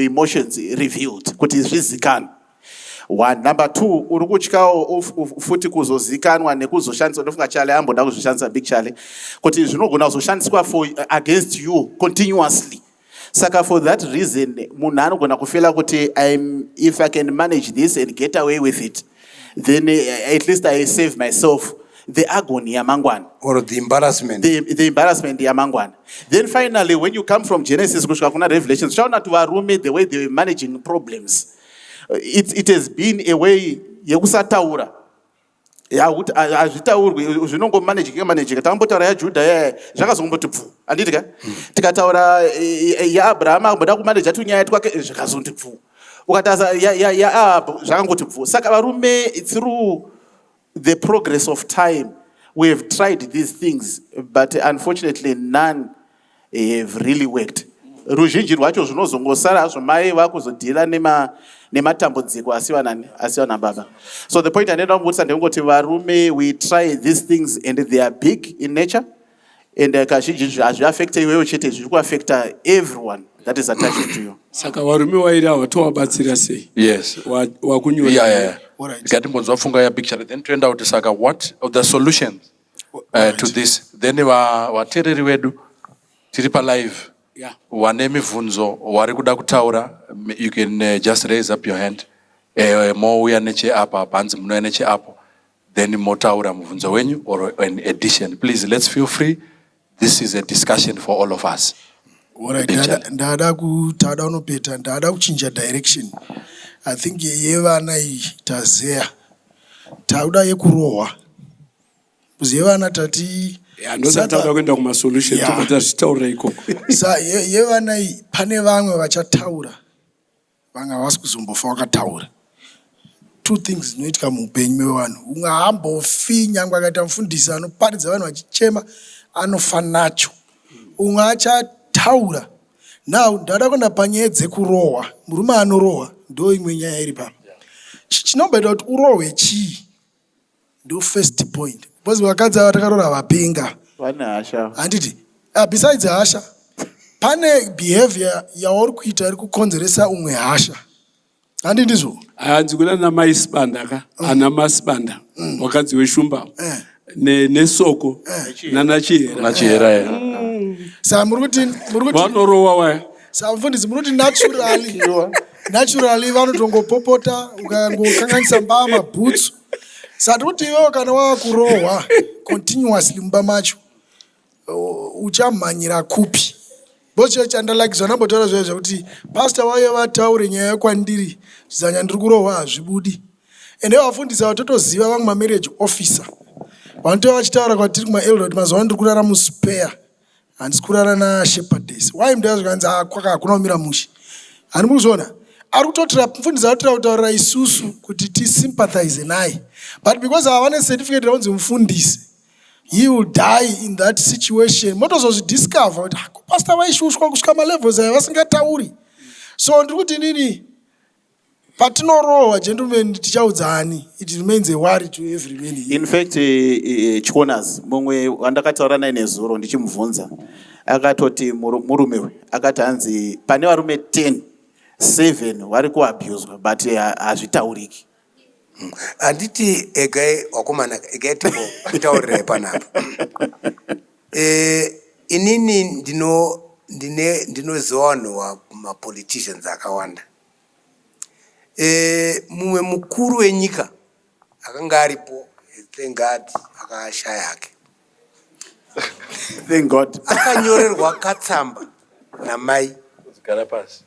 S5: emotions revealed, kuti zvizikanwe, one. Number two, uri kutyawo futi kuzozikanwa nekuzoshandiswa. Ndofunga Chale amboda kuzvishandisa, Big Chale, kuti zvinogona kuzoshandiswa for against you continuously. Saka for that reason munhu anogona kufeela kuti if I can manage this and get away with it, then at least I save myself the agony yamangwana.
S7: Or the embarrassment.
S5: The embarrassment yamangwana. Then finally, when you come from Genesis kusvika kuna Revelations, uchaona kuti varume, the way they were managing problems, it has been a way yekusataura, yakuti hazvitaurwi, zvinongomanejeka manejeka. Takambotaura yaJudha yaya, zvakazomboti pfu, handiti ka? Tikataura yaAbrahama, amboda kumaneja tunyaya twake, zvikazonti pfu. Ukatarisa yaAhabhu, zvakangoti pfu. Saka varume, through the progress of time we have tried these things, but unfortunately none have really worked. Ruzhinji rwacho zvinozongosara hazvo, mai vakuzodhila nematambudziko asi vanani, asi vana baba. So the point anoenda kungotisa ndekungoti varume, we try these things and they are big in nature, and kazhinji hazviafecte iwewe chete, zviri kuafecta everyone that is attached to you.
S9: Saka varume vairi ava tovabatsira sei?
S10: Yes.
S9: Wakunyora.
S10: Yeah. Ngatimbonzwa pfungwa yaBig, then toenda kuti saka what of the solutions to this. Then vateereri vedu tiri palive, wane mibvunzo, wari kuda kutaura, you can just raise up your hand, mouya necheapa, panzi munouya necheapo, then motaura mubvunzo wenyu or an addition. Please, let's feel free. This is a discussion for all of us.
S8: Alright,
S10: Big.
S8: Ndada kutada unopeta, ndada kuchinja direction. I think yevana iyi tazeya, takuda yekurohwa, kuzi yevana tati
S9: Ndosati takuda kuenda kumasolution. Tobva tazvitaurira ikoko.
S8: Sa yevana iyi, pane vamwe vachataura, vamwe havasi kuzombofa vakataura. Two things dzinoitika muupenyu mevanhu: umwe haambofi, nyangwe akaita mufundisi anoparidza vanhu vachichema, anofa nacho. Umwe achataura. Now ndada kuenda panyaya dzekurohwa. Murume anorohwa, ndo imwe nyaya iri papa. Chinomboita kuti urohwe chii? Ndo first point, because vakadzi ava takarora vapenga.
S5: Vane hasha.
S8: Handiti? Besides hasha, pane behavior yauri kuita iri kukonzeresa umwe hasha, handi ndizvo?
S9: Hanzi kuna namai Sibanda ka, ana Masibanda, wakadzi weshumba nesoko nanaChihera.
S10: NaChihera, yeah.
S8: Saka muri kuti
S9: Vanorowa waya.
S8: Saka mufundisi, muri kuti naturally vanotongopopota ukangokanganisa mbama bhutsu. Saka tiri kuti iwewe kana wava kurohwa continuously mumba macho, uchamhanyira kupi? Bocho chandalakizwa ndambotaura zviya zvekuti pastor vauye vataure nyaya kwandiri, zanya ndiri kurohwa, hazvibudi. Ende vafundisi ava totoziva vamwe mamarriage officer vanotova vachitaura kwatiri kumaelder kuti mazuva ano ndiri kurara muspare, handisi kurara nashepherdess. Why? Mudai zvikanzi, "Ah, kwaka hakuna kumira mushe." Hani mukuzviona, ari kutotira mufundisi, ari kutira kutaurira isusu kuti tisympathize naye, but because hava necertificate raunzi mufundisi, he will die in that situation. Motozozvidiscover kuti, "Ah, pastor vaishushwa kusvika malevels aya vasingatauri." So ndiri kuti nini, patinorohwa, gentlemen, tichaudzani. It remains a worry to every man here.
S5: In fact, Chikonas, mumwe wandakataura naye nezuro ndichimubvunza, akatoti murume uyu akati hanzi pane varume 10, 7 vari kuabuswa, but hazvitauriki.
S7: Handiti egai wakomana, egai timbokutaurirai panapa. Inini ndino ndine ndinoziva vanhu mapoliticians akawanda. Mumwe mukuru wenyika akanga aripo, thank God akashaya hake.
S5: Thank God.
S7: Akanyorerwa katsamba namai.
S10: Gara pasi.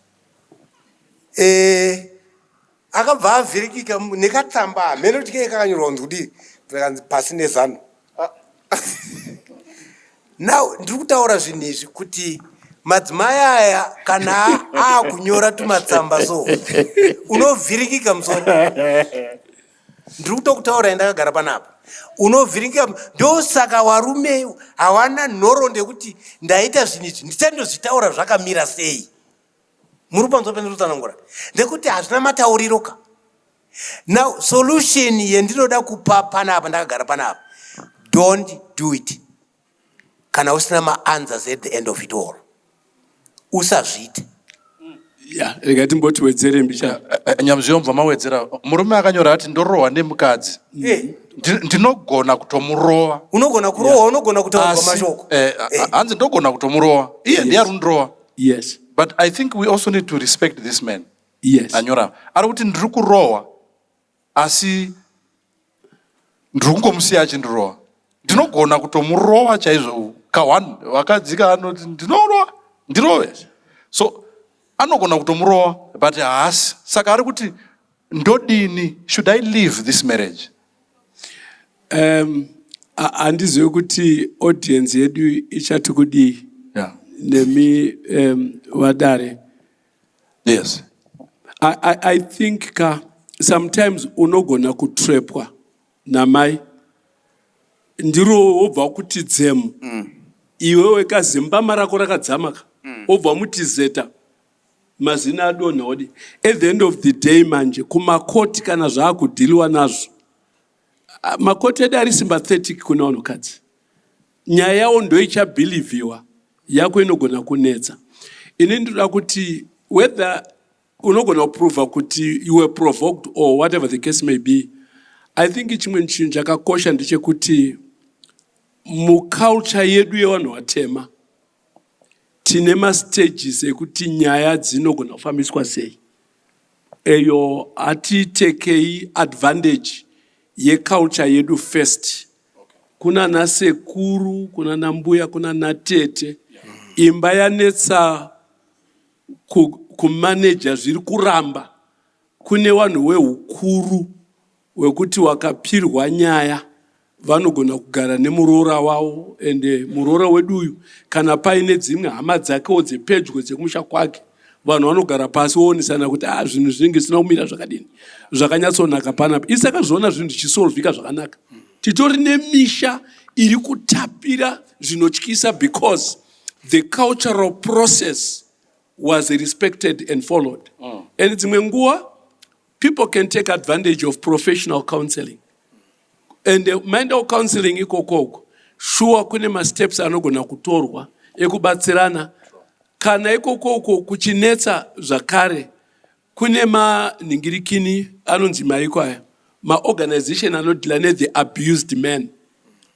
S7: Akabva avhirikika nekatsamba, hamene kuti kei kakanyorwa kunzi kudii, kanzi pasi nezano. Now ndiri kutaura zvinhu izvi kuti madzimai aya kana aakunyora tumatsamba, so unovhirikika musoro. Ndiri kutokutaura ndakagara panapa, unovhiringika. Ndosaka varume hawana nhoroondo yekuti ndaita zvinhu izvi, ndichandozvitaura zvakamira sei. Muri panzwa pendinotsanangura? Ndekuti hazvina matauriro ka. Now solution yendinoda kupa panapa ndakagara panapa, don't do it kana usina maanswers at the end of it all. Usazviite.
S9: Ya, rega timboti wedzere mbicha.
S10: Nyamziyo, mubva mawedzera. Murume akanyora ati, "Ndorohwa nemukadzi. Ndinogona kutomurova."
S7: Unogona kurohwa, unogona kutaurwa mashoko.
S10: Hanzi ndogona kutomurova, iye ndiye ari kundirova. But I think we also need to respect this man anyora. Ari kuti ndiri kurohwa, asi ndiri kungomusiya achindirova. Ndinogona kutomurova chaizvo. Ka1 vakadzika anoti ndinorova, ndirove. So anogona kutomurova, but haasi. Saka ari kuti ndodini? Should I leave this marriage?
S9: Handizivi kuti audience yedu ichati kudii nemi vadare. I think ka sometimes unogona kutrepwa namai, ndiro wobva kuti dzemu iwewe kazimbama rako rakadzama ka, wobva muti zeta mazina adonha odi. At the end of the day manje kumakoti kana zvaakudhiliwa nazvo, makoti edu ari sympathetic kune vanhukadzi. Nyaya yavo ndoichabhilivhiwa, yako inogona kunetsa. Ini ndinoda kuti whether unogona kuprova kuti you were provoked or whatever the case may be, I think chimwe chinhu chakakosha ndechekuti muculture yedu yevanhu vatema tine mastages ekuti nyaya dzinogona kufambiswa sei. Eyo hatitekei advantage yeculture yedu first. Kuna nasekuru, kuna nambuya, kuna natete, imba yanetsa kumaneja, zviri kuramba, kune vanhu veukuru wekuti wakapirwa nyaya vanogona kugara nemuroora wavo. Ende muroora wedu uyu, kana paine dzimwe hama dzakewo dzepedyo dzekumusha kwake, vanhu vanogara pasi voonesana kuti a zvinhu zvinenge zvisina kumira zvakadini, zvakanyatsonaka panapa. Isi takazviona zvinhu zvichisolvika zvakanaka. Titori nemisha iri kutapira zvinotyisa because the cultural process was respected and followed. And dzimwe nguva people can take advantage of professional counseling, and maendawo counseling ikokoko, sure kune masteps anogona kutorwa ekubatsirana. Kana ikokoko kuchinetsa zvakare, kune manhingirikini anonzi maiko aya, maorganization anodhila nethe abused men.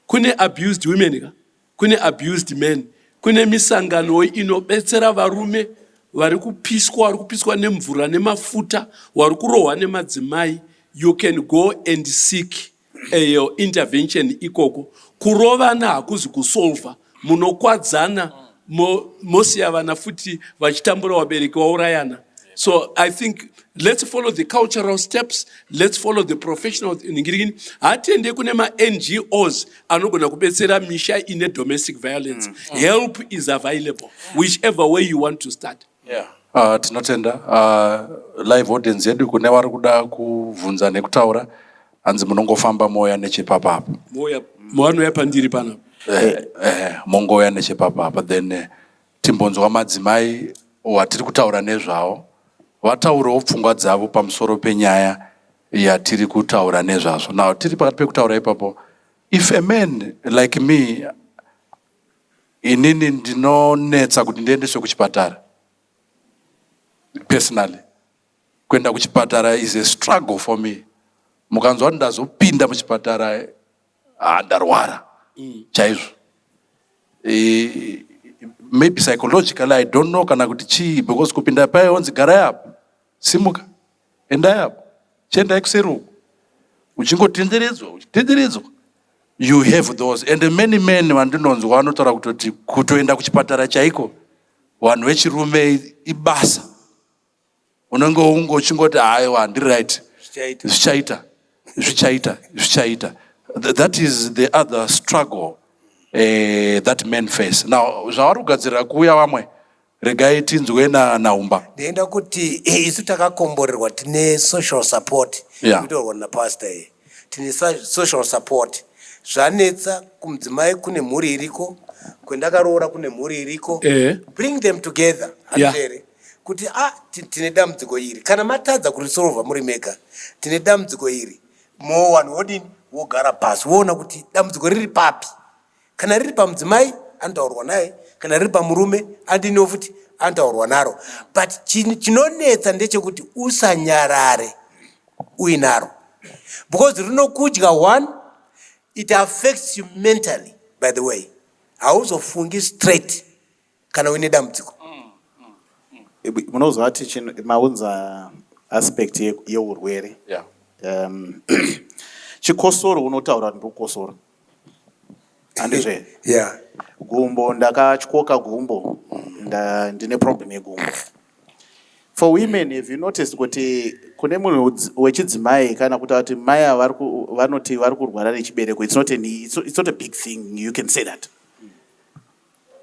S9: Kune abused women ka, kune abused men. Kune misangano inobetsera varume vari kupiswa, vari kupiswa nemvura nemafuta, vari kurohwa nemadzimai. You can go and seek your intervention ikoko. Kurovana hakuzi kusolva, munokwadzana, mosiya vana futi vachitambura, vabereki vaurayana. So I think let's follow the cultural steps, let's follow the professional ningirikini. Hatiende kune maNGOs anogona kubetsera misha ine domestic violence. Help is available whichever way you want to start.
S10: Yeah. Tinotenda live audience yedu. Kune vari kuda kubvunza nekutaura, hanzi munongofamba moya nechepapapa.
S9: Moya mavanouya pandiri panapa.
S10: Mongoya nechepapapa, then timbonzwa madzimai watiri kutaura nezvavo vataurewo pfungwa dzavo pamusoro penyaya yatiri kutaura nezvazvo. Now tiri pakati pekutaura ipapo, if a man like me, inini ndinonetsa kuti ndiendeswe kuchipatara personally. Kuenda kuchipatara is a struggle for me. Mukanzwa kuti ndazopinda muchipatara, ha, ndarwara chaizvo. Maybe psychologically, I don't know kana kuti chii, because kupinda paye onzi garai apo, simuka, endai apo, chiendai kuseri uko, uchingotenderedzwa, uchitenderedzwa. You have those, and many men vandinonzwa vanotaura kutoti kutoenda kuchipatara chaiko, vanhu vechirume ibasa. Unenge unge uchingoti, "Haiwa, handiri right."
S7: Zvichaita.
S10: Zvichaita, zvichaita, zvichaita. That is the other struggle that men face now. Zvavari kugadzirira kuuya vamwe, regai tinzwe naUmba.
S7: Ndinoenda kuti isu takakomborerwa, tine social support. Inotaurwa napastor iyi, tine social support. Zvanetsa kumudzimai, kune mhuri iriko, kwendakaroora kune mhuri iriko. Bring them together. Handere kuti a tine dambudziko iri, kana matadza kurisolva muri mega, tine dambudziko iri, mo vanhu wodini, wogara pasi, woona kuti dambudziko riri papi. Kana riri pamudzimai, anotaurwa naye. Kana riri pamurume, andiniwo futi anotaurwa naro. But chinonetsa ndechekuti usanyarare uinaro, because rinokudya. One, it affects you mentally. By the way, hauzofungi straight kana uine dambudziko.
S5: Munoziva kuti maunza aspect yeurwere. Chikosoro unotaura kuti ndikukosora, handizve?
S7: Yeah.
S5: Gumbo, ndakatyoka gumbo, ndine problem yegumbo. For women, if you noticed kuti kune munhu wechidzimai, kana kuti ati mai ava vanoti vari kurwara nechibereko, it's not a big thing, you can say that.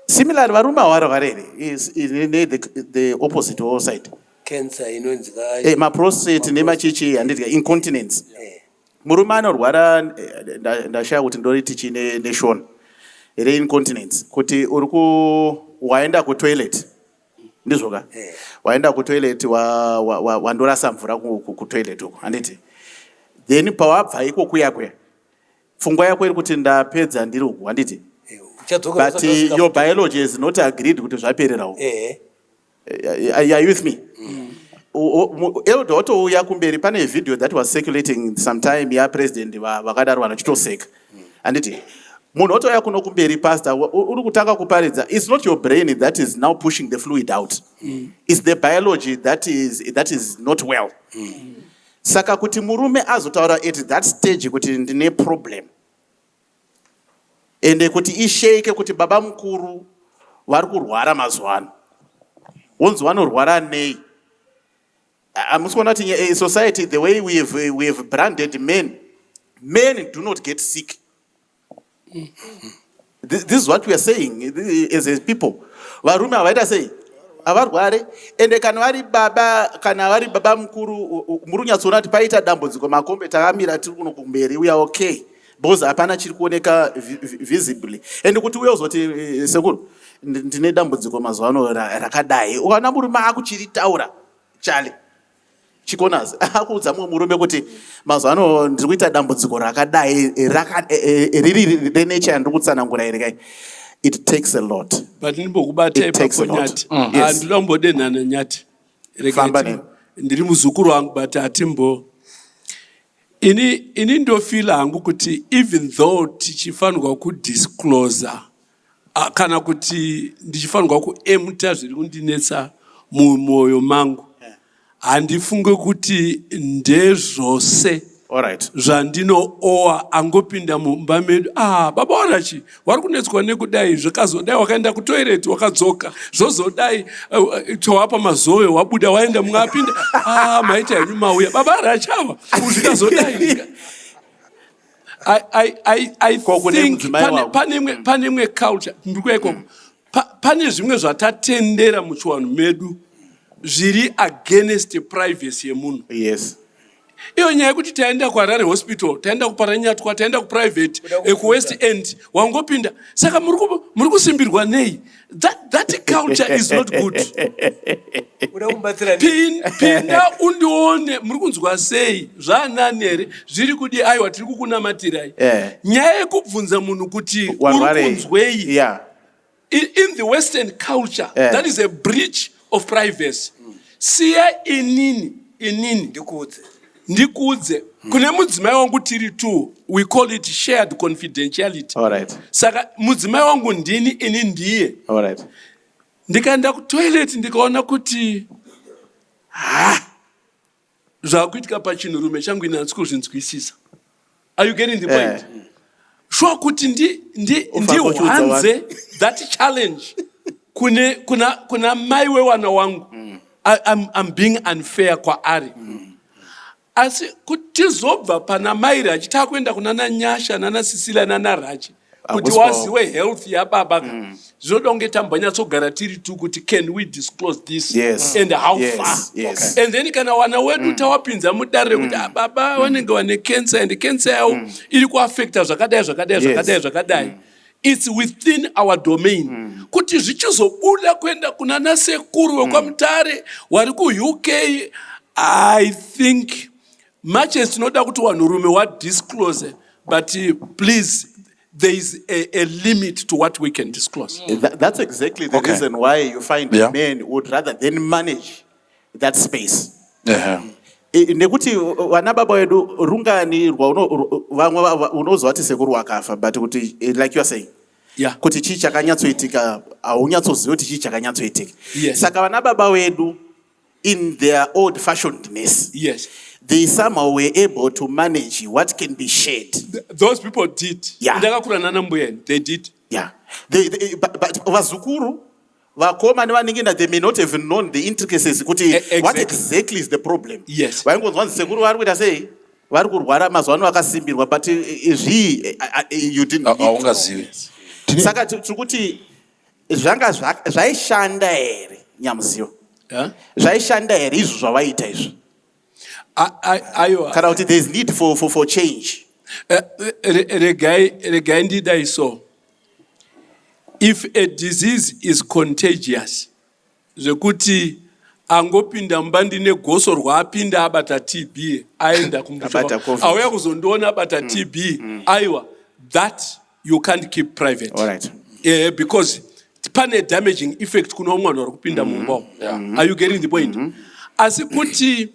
S5: Similarly, varume havarware here? The opposite all side.
S7: Cancer inonzi
S5: Maprostate nemachichi, handiti? Incontinence. Murume anorwara, ndashaya kuti ndoriti chii neshona reincontinence, kuti uri ku waenda kutoilet, ndizvoka? Waenda kutoilet, wandorasa mvura kutoilet uko, handiti? Then pawabva iko kuya kuya, pfungwa yako iri kuti ndapedza, ndiri uku, handiti?
S7: Uchadzoka.
S5: But your biology has not agreed kuti zvaperera uku. Are you with me? Elder watouya kumberi, pane video that was circulating sometime yapresident vakadaro, vanhu vachitoseka, handiti? Munhu watouya kuno kumberi, pastor, uri kutanga kuparidza. It's not your brain that is now pushing the fluid out, it's the biology that is not well. Saka kuti murume azotaura at that stage kuti ndine problem, ende kuti isheke kuti baba mukuru vari kurwara mazuva ano, wonzi vanorwara nei? Hamusi kuona kuti society, the way we have branded men, men do not get sick. This is what we are saying as a people. Varume havaita sei? Havarware. Ende kana vari baba, kana vari baba mukuru, muri kunyatsoona kuti paita dambudziko, makombe takamira tiri kuno kumberi, we are okay, because hapana chiri kuoneka visibly. Ende kuti uye uzoti, "Sekuru, ndine dambudziko mazuva ano rakadai," ukaona murume akuchiritaura, chale chikonas akuudza mumwe murume kuti mazuva ano ndiri kuita dambudziko rakadai, riri renature yandiri kutsanangura iri kai, it takes a lot.
S9: But ndimbokubata
S5: It takes
S9: ipapo,
S5: a lot.
S9: Nyati.
S5: Yes.
S9: Handinoda kumbodenhana, Nyati. Regai
S5: Famba neni.
S9: Ndiri muzukuru wangu, but hatimbo ini ndofeela hangu kuti even though tichifanirwa kudisclosa, kana kuti ndichifanirwa kuempta zviri kundinetsa mumwoyo mangu, handifunge kuti ndezvose zvandinoowa angopinda mumba medu. Ah, baba warachi wari kunetswa nekudai, zvikazodai, wakaenda kutoireti, wakadzoka, zvozodai, towapa mazoyo, wabuda, waenda, mumwe apinda, ah, maita henyu mauya baba rachi ava, zvikazodai. I
S5: Ko kune
S9: think
S5: mudzimai wako?
S9: pane imwe culture ndiri kuya ikoko. Pane zvimwe zvatatendera muchiwanhu medu zviri against privacy yemunhu. Iyo nyaya yekuti taenda kuHarare Hospital, taenda kuParirenyatwa, taenda kuprivate, kuWest End, wangopinda, saka muri kusimbirwa nei? That culture is not good.
S7: Uda kumubatsira nei?
S9: Pinda undione muri kunzwa sei, zvaanani here, zviri kudi? Aiwa, tiri kukunamatirai. Nyaya yekubvunza munhu kuti uri
S5: Warwarei?
S9: kunzwei, in the Western culture, that is a breach of privacy. Siya inini
S7: ndikuudze.
S9: Ndikuudze. Kune mudzimai wangu tiri two, we call it shared confidentiality. Saka mudzimai wangu ndini, ini ndiye. Ndikaenda kutoilet ndikaona kuti ha zvakuitika pachinhurume changu ini handisi kuzvinzwisisa. Are you getting the point? Eh. Sure kuti ndihwanze that challenge kune kuna kuna mai wewana wangu. I'm being unfair kwaari. Asi kuti tizobva pana mai Rachi takuenda kuna naNyasha nana Cecilia nana Rachi kuti waziwe health yababa ka zvinoda kunge tambonyatsogara tiri tu kuti can we disclose this and how far and then kana wana wedu tawapinza mudare rekuti ah, baba vanenge vane cancer and cancer yavo iri kuaffecta zvakadai zvakadai zvakadai zvakadai. It's within our domain kuti zvichizobuda kuenda kuna nasekuru wekwaMutare wari kuUK. I think much as tinoda kuti vanhurume wadisclose, but please, there is a limit to what we can disclose.
S5: That's exactly the reason why you find men would rather than manage that space. Nekuti vana baba vedu rungani vamwe unozwa kuti sekuru wakafa, but kuti like you are saying kuti chii chakanyatsoitika, haunyatsoziva kuti chii chakanyatsoitika. Saka vana baba vedu in their old fashionedness, they somehow were able to manage what can be shared.
S9: Those people did. Ndakakura nana mbuya, they did.
S5: Yeah, but vazukuru, vakoma nevanin'ina, they may not have known the intricacies kuti what exactly is the problem. Vaingonzwa nzi sekuru vari kuita sei, vari kurwara mazuva ano, vakasimbirwa, but zvii you didn't need to know.
S10: Haungazivi.
S5: Saka tiri kuti zvanga zvaishanda here, Nyamuziwa?
S9: Yeah?
S5: Zvaishanda here izvo zvavaita izvo?
S9: Aiwa.
S5: Kana kuti there is need for change?
S9: Regai ndidai so. If a disease is contagious, zvekuti angopinda mumba ndine gosorwa, apinda abata TB, aenda
S5: Abata COVID.
S9: auya kuzondiona abata TB, aiwa, that you can't keep private.
S5: All right.
S9: Because pane damaging effect kuno mwana uri kupinda mumba umu. Are you getting the point? Asi kuti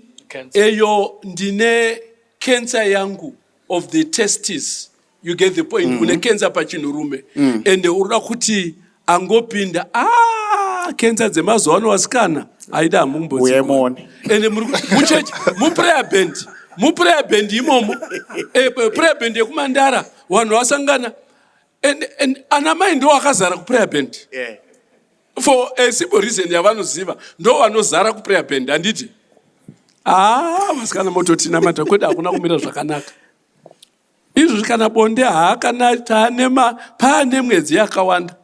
S9: eyo ndine cancer yangu of the testes, you get the point? Une cancer pachinhurume ende urikuda kuti angopinda, ah, cancer dzemazuva ano, vasikana, aida hamumbodzi.
S5: Uye muone.
S9: Ende muri muchechi, muprayer band, muprayer band imomo, prayer band yekuMandara, vanhu vasangana and ana mai ndo akazara kuprayer band for a simple reason yavanoziva, ndo vanozara kuprayer band, handiti? Ah, vasikana, mototinamata kwedu hakuna kumira zvakanaka izvozvi. Kana bonde haakana taanema paane mwedzi yakawanda,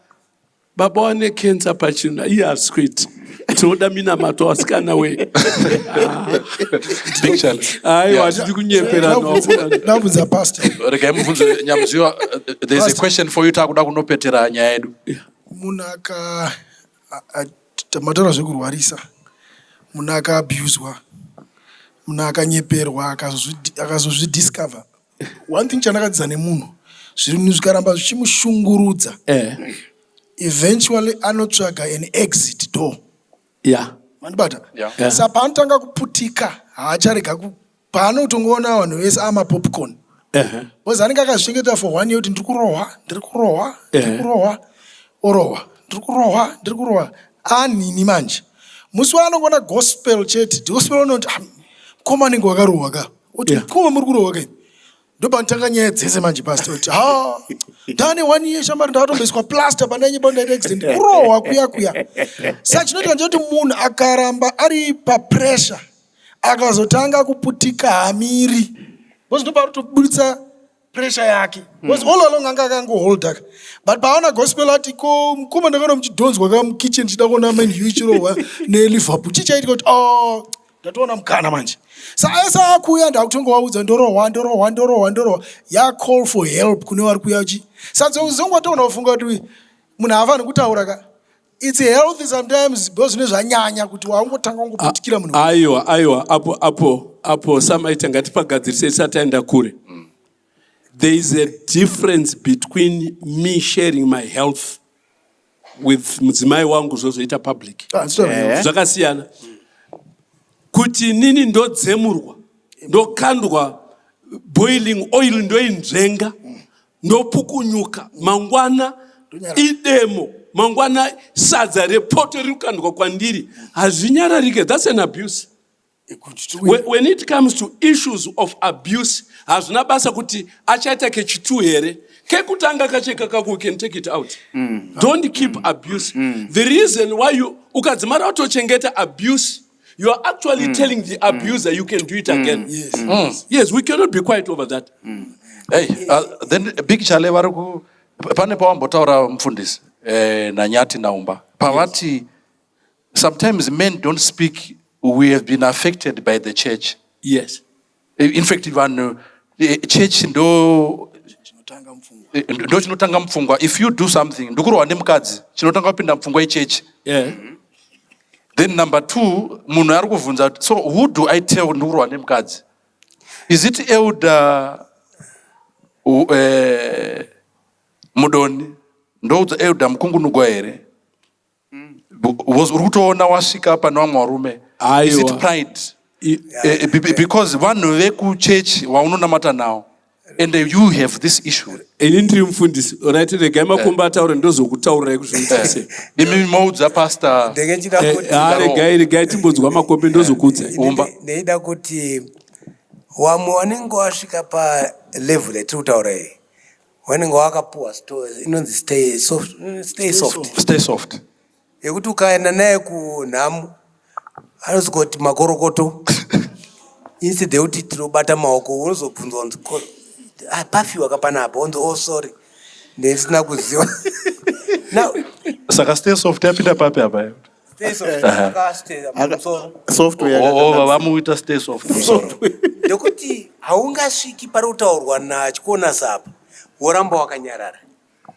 S9: baba wane cancer pachinhu, iye hazisi kuita. Tinoda minamato, vasikana we.
S10: Big challenge.
S9: Aiwa, hatidi kunyeperana, vasikana.
S8: Ndabvunza pastor.
S10: Regai mubvunzo, Nyamuziwa. There's a
S8: Pastor.
S10: Question for you, takuda kunopetera nyaya yedu.
S8: Munhu aka mataura zvekurwarisa, munhu akaabhuzwa, munhu akanyeperwa, akazozvidiscover, one thing chandakadzidza nemunhu, zvinhu zvikaramba zvichimushungurudza, eventually anotsvaga an exit door. Mandibata?
S10: Yeah.
S8: Sa paanotanga kuputika, haacharega paanotongoona vanhu vese amapopcorn, because anenge akazvichengeta for one year kuti ndiri kurohwa, ndiri kurohwa, ndiri kurohwa, orohwa, ndiri kurohwa, ndiri kurohwa, anini manje musi waanongoona gospel chete, gospel unoti, "Ah, mukoma anenge wakarohwa ka," oti, "Mukoma, muri kurohwa kai?" Ndopanotanga nyaya dzese manje, pastor, kuti ha, ndane one year shamari, ndakatomboiswa plaster pandainyeba ndaita accident, kurohwa kuya kuya. Saka chinoitika ndechekuti munhu akaramba ari papressure, akazotanga kuputika, hamiri, because ndopaarikutobuditsa pressure yake, because all along anga akangoholda, but paona gospel ati, "Ko mukoma, ndakaona muchidhonzwa ka mukitchen, chida kuona Man U ichirohwa neLiverpool, chii chaitika?" Kuti, "Oh, ndatoona mukana manje." Sa ese akuuya, ndakutongovaudza, "Ndorohwa, ndorohwa, ndorohwa, ndorohwa." Yacall for help kune vari kuuya chi sadzongwatoona kufunga kuti munhu haafaniri kutaura ka. It's healthy sometimes because zvine zvanyanya kuti waungotanga ungoputikira munhu.
S9: Aiwa, apo samaita, ngatipagadzirise tisati taenda kure. There is a difference between me sharing my health with mudzimai wangu, zvozoita public.
S8: Ah, it's not real.
S9: Zvakasiyana kuti nini ndodzemurwa, ndokandwa boiling oil, ndoinzvenga, ndopukunyuka mangwana. Idemo mangwana sadza repoto riri kukandwa kwandiri hazvinyararike. That's an abuse. When it comes to issues of abuse, hazvina basa kuti achaita kechitu here, kekutanga kacheka kako, you can take it out. Don't keep abuse. The reason why you ukadzimara watochengeta abuse, you are actually telling the abuser you can do it again. Yes, we cannot be quiet over that.
S10: Hey, then Big Chale vari ku pane pawambotaura mufundisi nanyati naumba pavati sometimes men don't speak, we have been affected by the church. In fact vanhu church ndo chinotanga mupfungwa. If you do something, ndikurohwa nemukadzi, chinotanga kupinda mupfungwa ichechi. Then number two, munhu ari kubvunza kuti, so who do I tell ndikurohwa nemukadzi? Is it Elder Mudoni? Ndoudza Elder Mukungunugwa here? Because uri kutoona wasvika pane vamwe varume. Is it
S9: Aiwa.
S10: pride? Because vanhu vekuchechi vaunonamata nawo and you have this issue.
S9: Ini ndiri mufundisi, right? Regai Makomba ataure, ndozokutaurirai kuzviita sei.
S10: Imi moudza pastor.
S7: Ndenge nchida kuti
S9: Regai timbonzwa Makombe, ndozokuudzai.
S10: Umba.
S7: Ndeida kuti wamwe wanenge wasvika palevel yatiri kutaura iyi, wanenge wakapuwa inonzi stay soft, stay soft.
S10: Stay soft.
S7: Yekuti ukaenda naye kunhamu anozoti makorokoto instead yekuti tinobata maoko. Unozobvunzwa kunzi, "Ah, pafiwa kapanapa?" Onzi, "Oh, sorry, ndisina kuziva." Now
S10: Saka stay soft yapinda papi apa?
S7: Stay soft, akastay musoro.
S5: Software.
S10: Oh, vamuita stay soft musoro.
S7: Ndekuti haungasviki pari kutaurwa nachikona sapa woramba wakanyarara.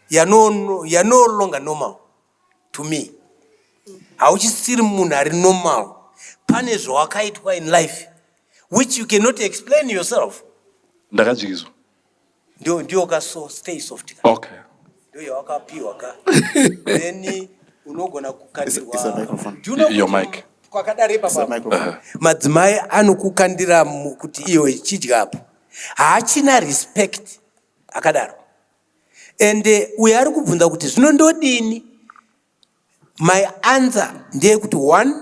S7: You're no longer normal to me. Hauchisiri munhu ari normal. Pane zvawakaitwa in life which you cannot explain yourself.
S10: Ndakadyiswa.
S7: Ndio ka so stay soft ka. Ndio yawakapiwa ka. Then unogona kukandirwa.
S5: Isa microphone.
S7: Do you know
S10: Your
S7: kuti
S10: mic.
S7: kwakadaro
S5: Isa
S7: ipapa
S5: microphone.
S7: madzimai anokukandira kuti iwe chidya apo, haachina respect akadaro. Ende uyo ari kubvunza kuti zvino ndodini, my answer ndeyekuti, one,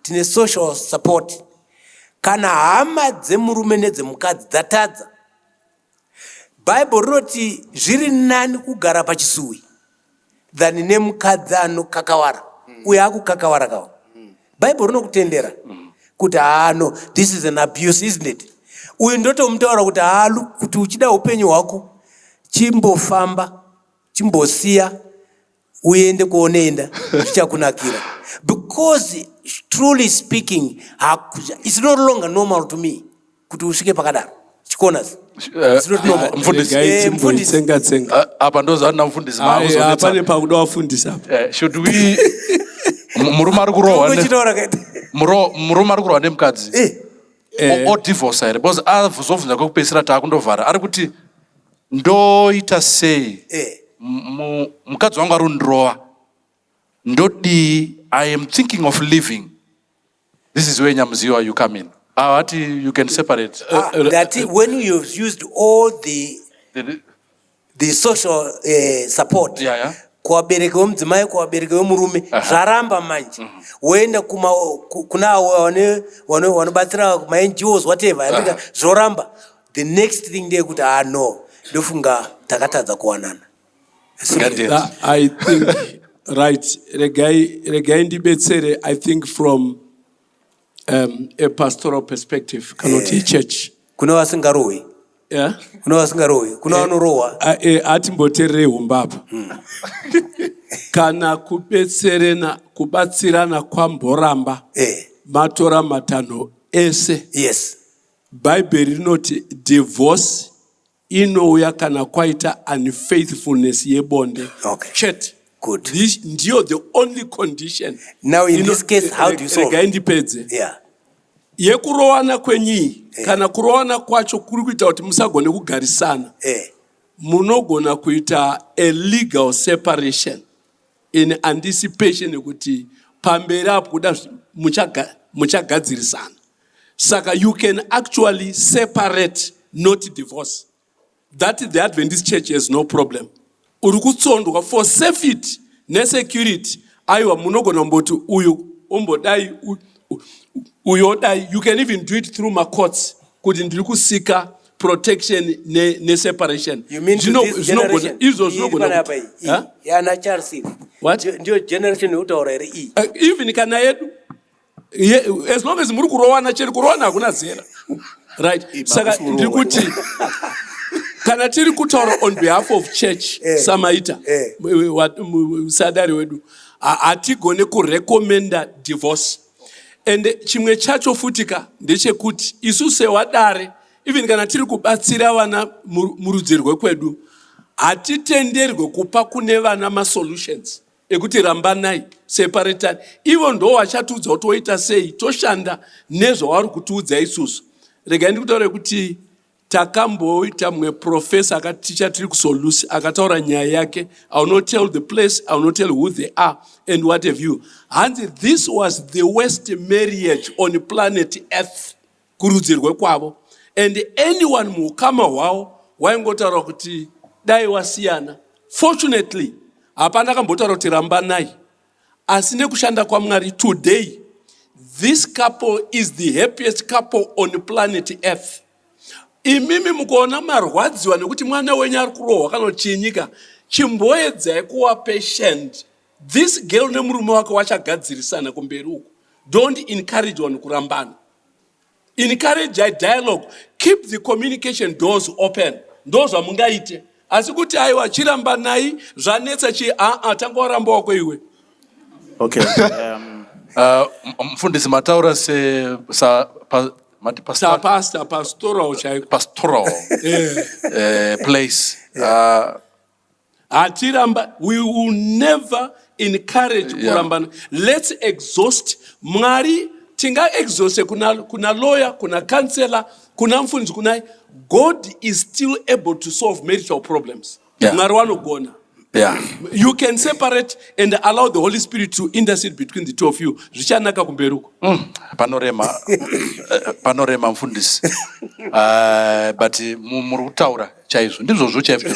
S7: tine social support. Kana hama dzemurume nedzemukadzi dzatadza, Bhaibheri rinoti zviri nani kugara pachisuwi than nemukadzi anokakawara. Uyo akukakawara kawo, Bhaibheri rinokutendera kuti haa, no, this is an abuse, isn't it? Uyu ndotomutaura kuti haa, kuti uchida upenyu hwako, chimbofamba, chimbosiya, uende kuonoenda, zvichakunakira, because truly speaking, it's no longer normal to me kuti usvike pakadaro, chikonas. It's not normal.
S10: Mufundisi.
S9: Regai
S7: Mufundisi.
S9: timboitsenga tsenga.
S10: Apa ndozvati namufundisi.
S9: Aiwa, pane pakuda wafundisa apa.
S10: Should we murume ari kurohwa
S7: Uchitaura kaita.
S10: Murume ari kurohwa nemukadzi odivorca here? Because azobvunza kwekupedzisira, taakundovhara, ari kuti ndoita sei? Mukadzi wangu ari kundirova, ndodii? I am thinking of leaving. This is where Nyamuziwa you come in. Avati you can separate.
S7: Ah, that when you've used all the social support kuvabereki vemudzimai, kuvabereki vemurume, zvaramba manje, woenda kuna avo vanobatsira, maNGOs, whatever, andika, zvoramba, the next thing ndeyekuti, ah, no, ndofunga takatadza kuwanana.
S10: Ngatiende.
S9: I think, right, regai ndibetsere. I think from a pastoral perspective, kana kuti church.
S7: Kune vasingarohwi. Kune vasingarohwi, kune vanorohwa.
S9: Atimboteererei humba apa. Kana kubetserena, kubatsirana kwamboramba, matora matanho ese, Bhaibheri rinoti divorce inouya kana kwaita unfaithfulness yebonde chete.
S7: Good.
S9: This ndiyo the only condition.
S7: Now in this case, how do you solve?
S9: Regai ndipedze. Yekurowana kwenyii, kana kurowana kwacho kuri kuita kuti musagone kugarisana, munogona kuita a legal separation in anticipation yekuti pamberi apo kuda muchagadzirisana. Saka you can actually separate, not divorce. That the Adventist Church has no problem. Uri kutsondwa for safety nesecurity. Aiwa munogona kumboti uyu ombodai uyu odai. You can even do it through macourts kuti ndiri kusika protection neseparation.
S7: You mean to this generation?
S9: Izvo
S7: Iri
S9: zvinogona
S7: panapa
S9: kuti
S7: iyi.
S9: Huh?
S7: Yana Charles iyi.
S9: What?
S7: Ndiyo generation yekutaura here iyi?
S9: Even kana yedu as long as muri kurowana chero kurowana hakuna zera, right? Saka ndiri kuti kana tiri kutaura on behalf of church, samaita sadari wedu, hatigone kurecommenda divorce. And chimwe chacho futika ndechekuti isu sewadare, even kana tiri kubatsira vana murudzi rwekwedu, hatitenderwe kupa kune vana masolutions ekuti rambanai, separatani. Ivo ndo vachatiudza kuti woita sei, toshanda nezvavari kutiudza isusu. Regai ndikutaure kuti takamboita mumwe profesa akaticha tiri kuSolusi, akataura nyaya yake. I will not tell the place, I will not tell who they are and what have you. Hanzi this was the worst marriage on planet Earth kurudzi rwekwavo, and anyone muukama hwavo waingotaura kuti dai wasiyana. Fortunately hapana akambotaura kuti rambanai, asi nekushanda kwaMwari, today this couple is the happiest couple on planet Earth. Imimi mukaona marwadziwa nekuti mwana wenyu ari kurohwa kana chinyika, chimboedzai kuva patient. This girl nemurume wake wachagadzirisana kumberi uku. Don't encourage vanhu kurambana. Encourage a dialogue, keep the communication doors open. Ndo zvamungaite. Asi kuti aiwa, chirambanai, zvanetsa chi, aa, tanga waramba wako iwe.
S5: Okay.
S10: Mufundisi, mataura se sa pa, mati pastor,
S9: Sapastor, pastoral chaiko.
S10: Pastoral place.
S9: Hatiramba, we will never encourage kurambana. Let's exhaust Mwari. Tingaexhauste kuna lawyer, kuna counselor, kuna mufundisi, kuna God is still able to solve marital problems. Mwari wanogona. You can separate and allow the Holy Spirit to intercede between the two of you. Zvichanaka kumberi uko.
S10: Panorema, panorema mufundisi, but muri kutaura chaizvo, ndizvozvo chaizvo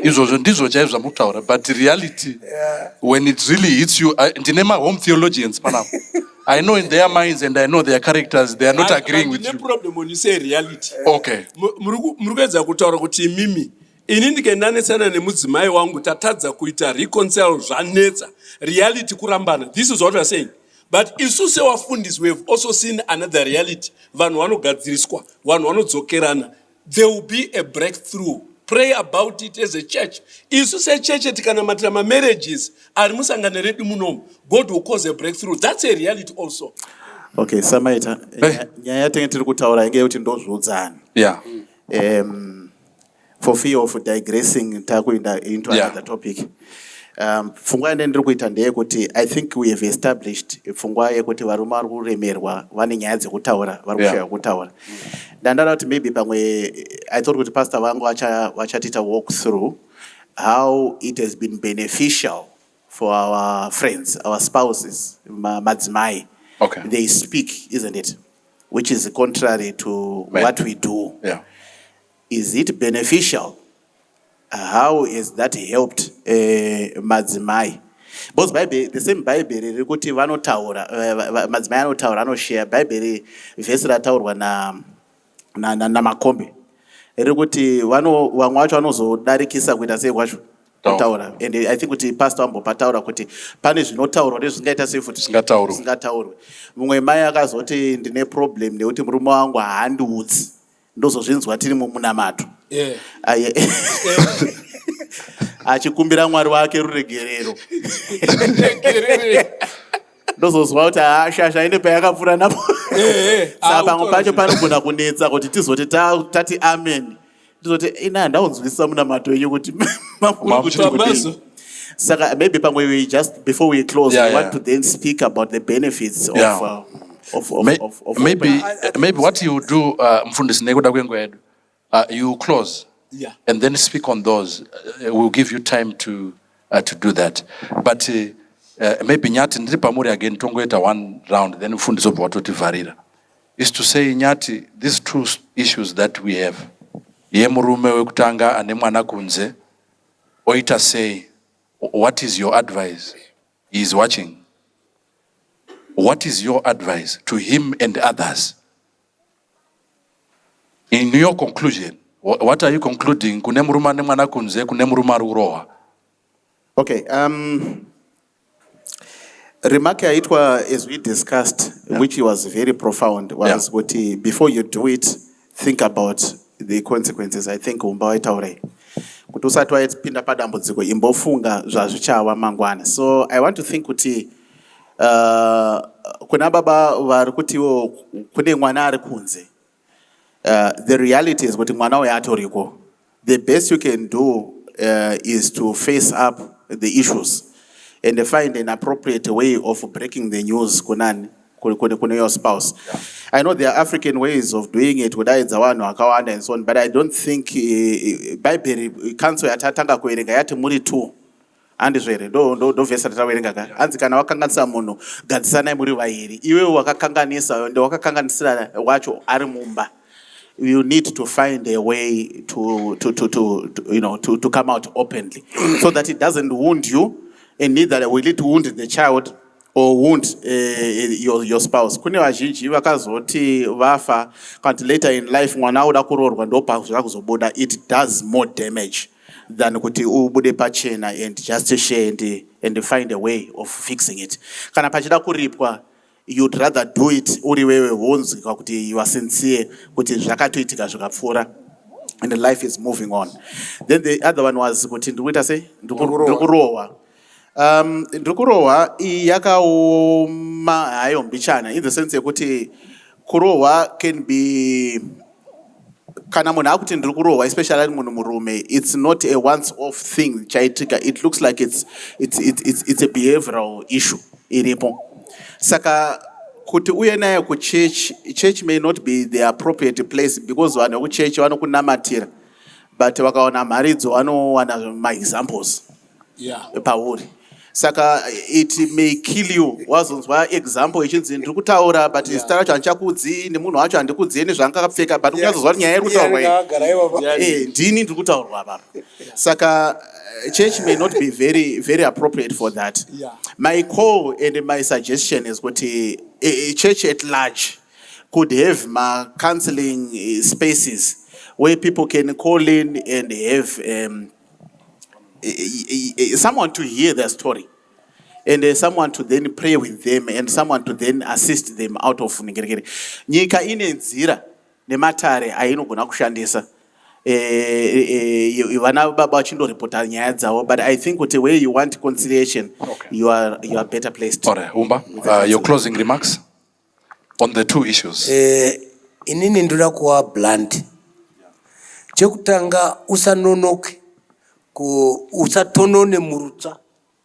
S10: izvozvo, ndizvo chaizvo zvamuri kutaura. But reality, when it really hits you, ndine mahome theologians panapa. I know in their minds and I know their characters, they are not agreeing with
S9: Ndine
S10: you.
S9: problem when you say reality.
S10: Okay.
S9: Muri kuedza kutaura kuti imimi, ini ndikandanetsana nemudzimai wangu, tatadza kuita reconcile, zvanetsa, reality kurambana. This is what we are saying. But isu sewafundisi, we have also seen another reality. Vanhu vanogadziriswa, vanhu vanodzokerana. There will be a breakthrough. Pray about it as a church. Isu secheche tikanamatira mamarriages ari musangano redu munomu, God will cause a breakthrough. That's a reality also.
S5: Okay, samaita. Nyaya yatinge tiri kutaura inge yekuti ndozviudzani. For fear of digressing, takuenda into another topic. Pfungwa yandee ndiri kuita ndeyekuti I think we have established pfungwa yekuti varume vari kuremerwa, vane nyaya dzekutaura, vari kushaya kutaura. Ndandada kuti maybe pamwe, I thought kuti pastor vangu vachatiita walk through how it has been beneficial for our friends, our spouses, madzimai. They speak, isn't it? Which is contrary to
S10: Men.
S5: What we do. Is it beneficial? How has that helped madzimai? Because Bible, the same Bible riri kuti vanotaura, madzimai anotaura, anoshare. Bhaibheri vhesi rataurwa naMakombe riri kuti vamwe vacho vanozodarikisa kuita sei kwacho, kutaura. And I think kuti pastor ambopataura kuti pane zvinotaurwa nezvisingaita sei futi.
S10: Zvisingataurwi.
S5: Zvisingataurwi. Mumwe mai akazoti ndine problem nekuti murume wangu haandiudzi, ndozozvinzwa tiri mumunamato. Aye. Achikumbira Mwari wake ruregerero, ndozozwa kuti haashasha ine payakapfuura napo. Saka pamwe pacho panogona kunetsa kuti tizoti tati amen, tizoti ina handaunzwisisa munamato wenyu kuti
S10: Mamuchiti kudii.
S9: Mazo.
S5: Saka maybe pamwe we just, before we close, we want to then speak about the benefits of of
S10: Maybe maybe what you do, mfundisi, nekuda kwenguva yedu, you close and then speak on those. We'll give you time to do that. But maybe Nyati, ndiri pamuri again, tongoita one round, then mfundisi obva watotivharira. Is to say, Nyati, these two issues that we have, yemurume wekutanga ane mwana kunze. Oita sei? What is your advice? He is watching. What is your advice to him and others? In your conclusion, what are you concluding? Kune murume ane mwana kunze, kune murume ari kurohwa.
S5: Okay. Remark yaitwa as we discussed, which was very profound, was kuti before you do it, think about the consequences. I think umba waitaurei kuti usati waipinda padambudziko imbofunga zvazvichava mangwana. So I want to think kuti kuna baba vari kutiwo kune mwana ari kunze. The reality is kuti mwana uyu atoriko. The best you can do is to face up the issues and find an appropriate way of breaking the news kunani kune your spouse. I know there are African ways of doing it, kudaidza vanhu vakawanda and so on, but I don't think Bhaibheri counsel yatatanga kuverenga yati muri two. Handizvo here? Ndo vhesi rataverenga ka. Hanzi kana wakanganisa munhu, gadzisanai muri vairi. Iwewe wakakanganisa, ende wakakanganisira wacho ari mumba. You need to find a way to come out openly so that it doesn't wound you and neither will it wound the child or wound your spouse. Kune vazhinji vakazoti vafa kana kuti later in life mwana auda kuroorwa ndopa kuzobuda. It does more damage than kuti ubude pachena and just share and find a way of fixing it. Kana pachida kuripwa, you'd rather do it uri wewe wonzwika kuti you are sincere kuti zvakatoitika zvikapfuura and life is moving on. Then the other one was kuti ndiri kuita sei? Ndiri kurohwa. Ndiri kurohwa iyi yakaoma hayo mbichana, in the sense yekuti kurohwa can be, kana munhu akuti ndiri kurohwa, especially ari munhu murume, it's not a once off thing chaitika. It looks like it's a behavioral issue iripo. Saka kuti uye naye kuchurch, church may not be the appropriate place because vanhu vekuchechi vanokunamatira, but vakawana mharidzo vanowana maexamples pauri. Saka it may kill you wazonzwa example ichinzi ndiri kutaura, but zita racho handichakudzi nemunhu wacho handikudziye nezvaanga akapfeka, but unyatsozwa kuti nyaya iri kutaurwa iyi.
S7: Agara ivapa.
S5: Ndini ndiri kutaurwa papa. Saka church may not be very, very appropriate for that. My call and my suggestion is kuti a church at large could have ma counseling spaces where people can call in and have someone to hear their story and someone to then pray with them and someone to then assist them out of ngerekere. Nyika ine nzira nematare ainogona kushandisa vana baba vachindoripota nyaya dzavo, but I think kuti where you want conciliation, you are better placed.
S10: All right, Umba, your closing remarks on the two issues.
S7: Inini ndoda kuva blunt. Chekutanga, usanonoke ku usatonone murutsva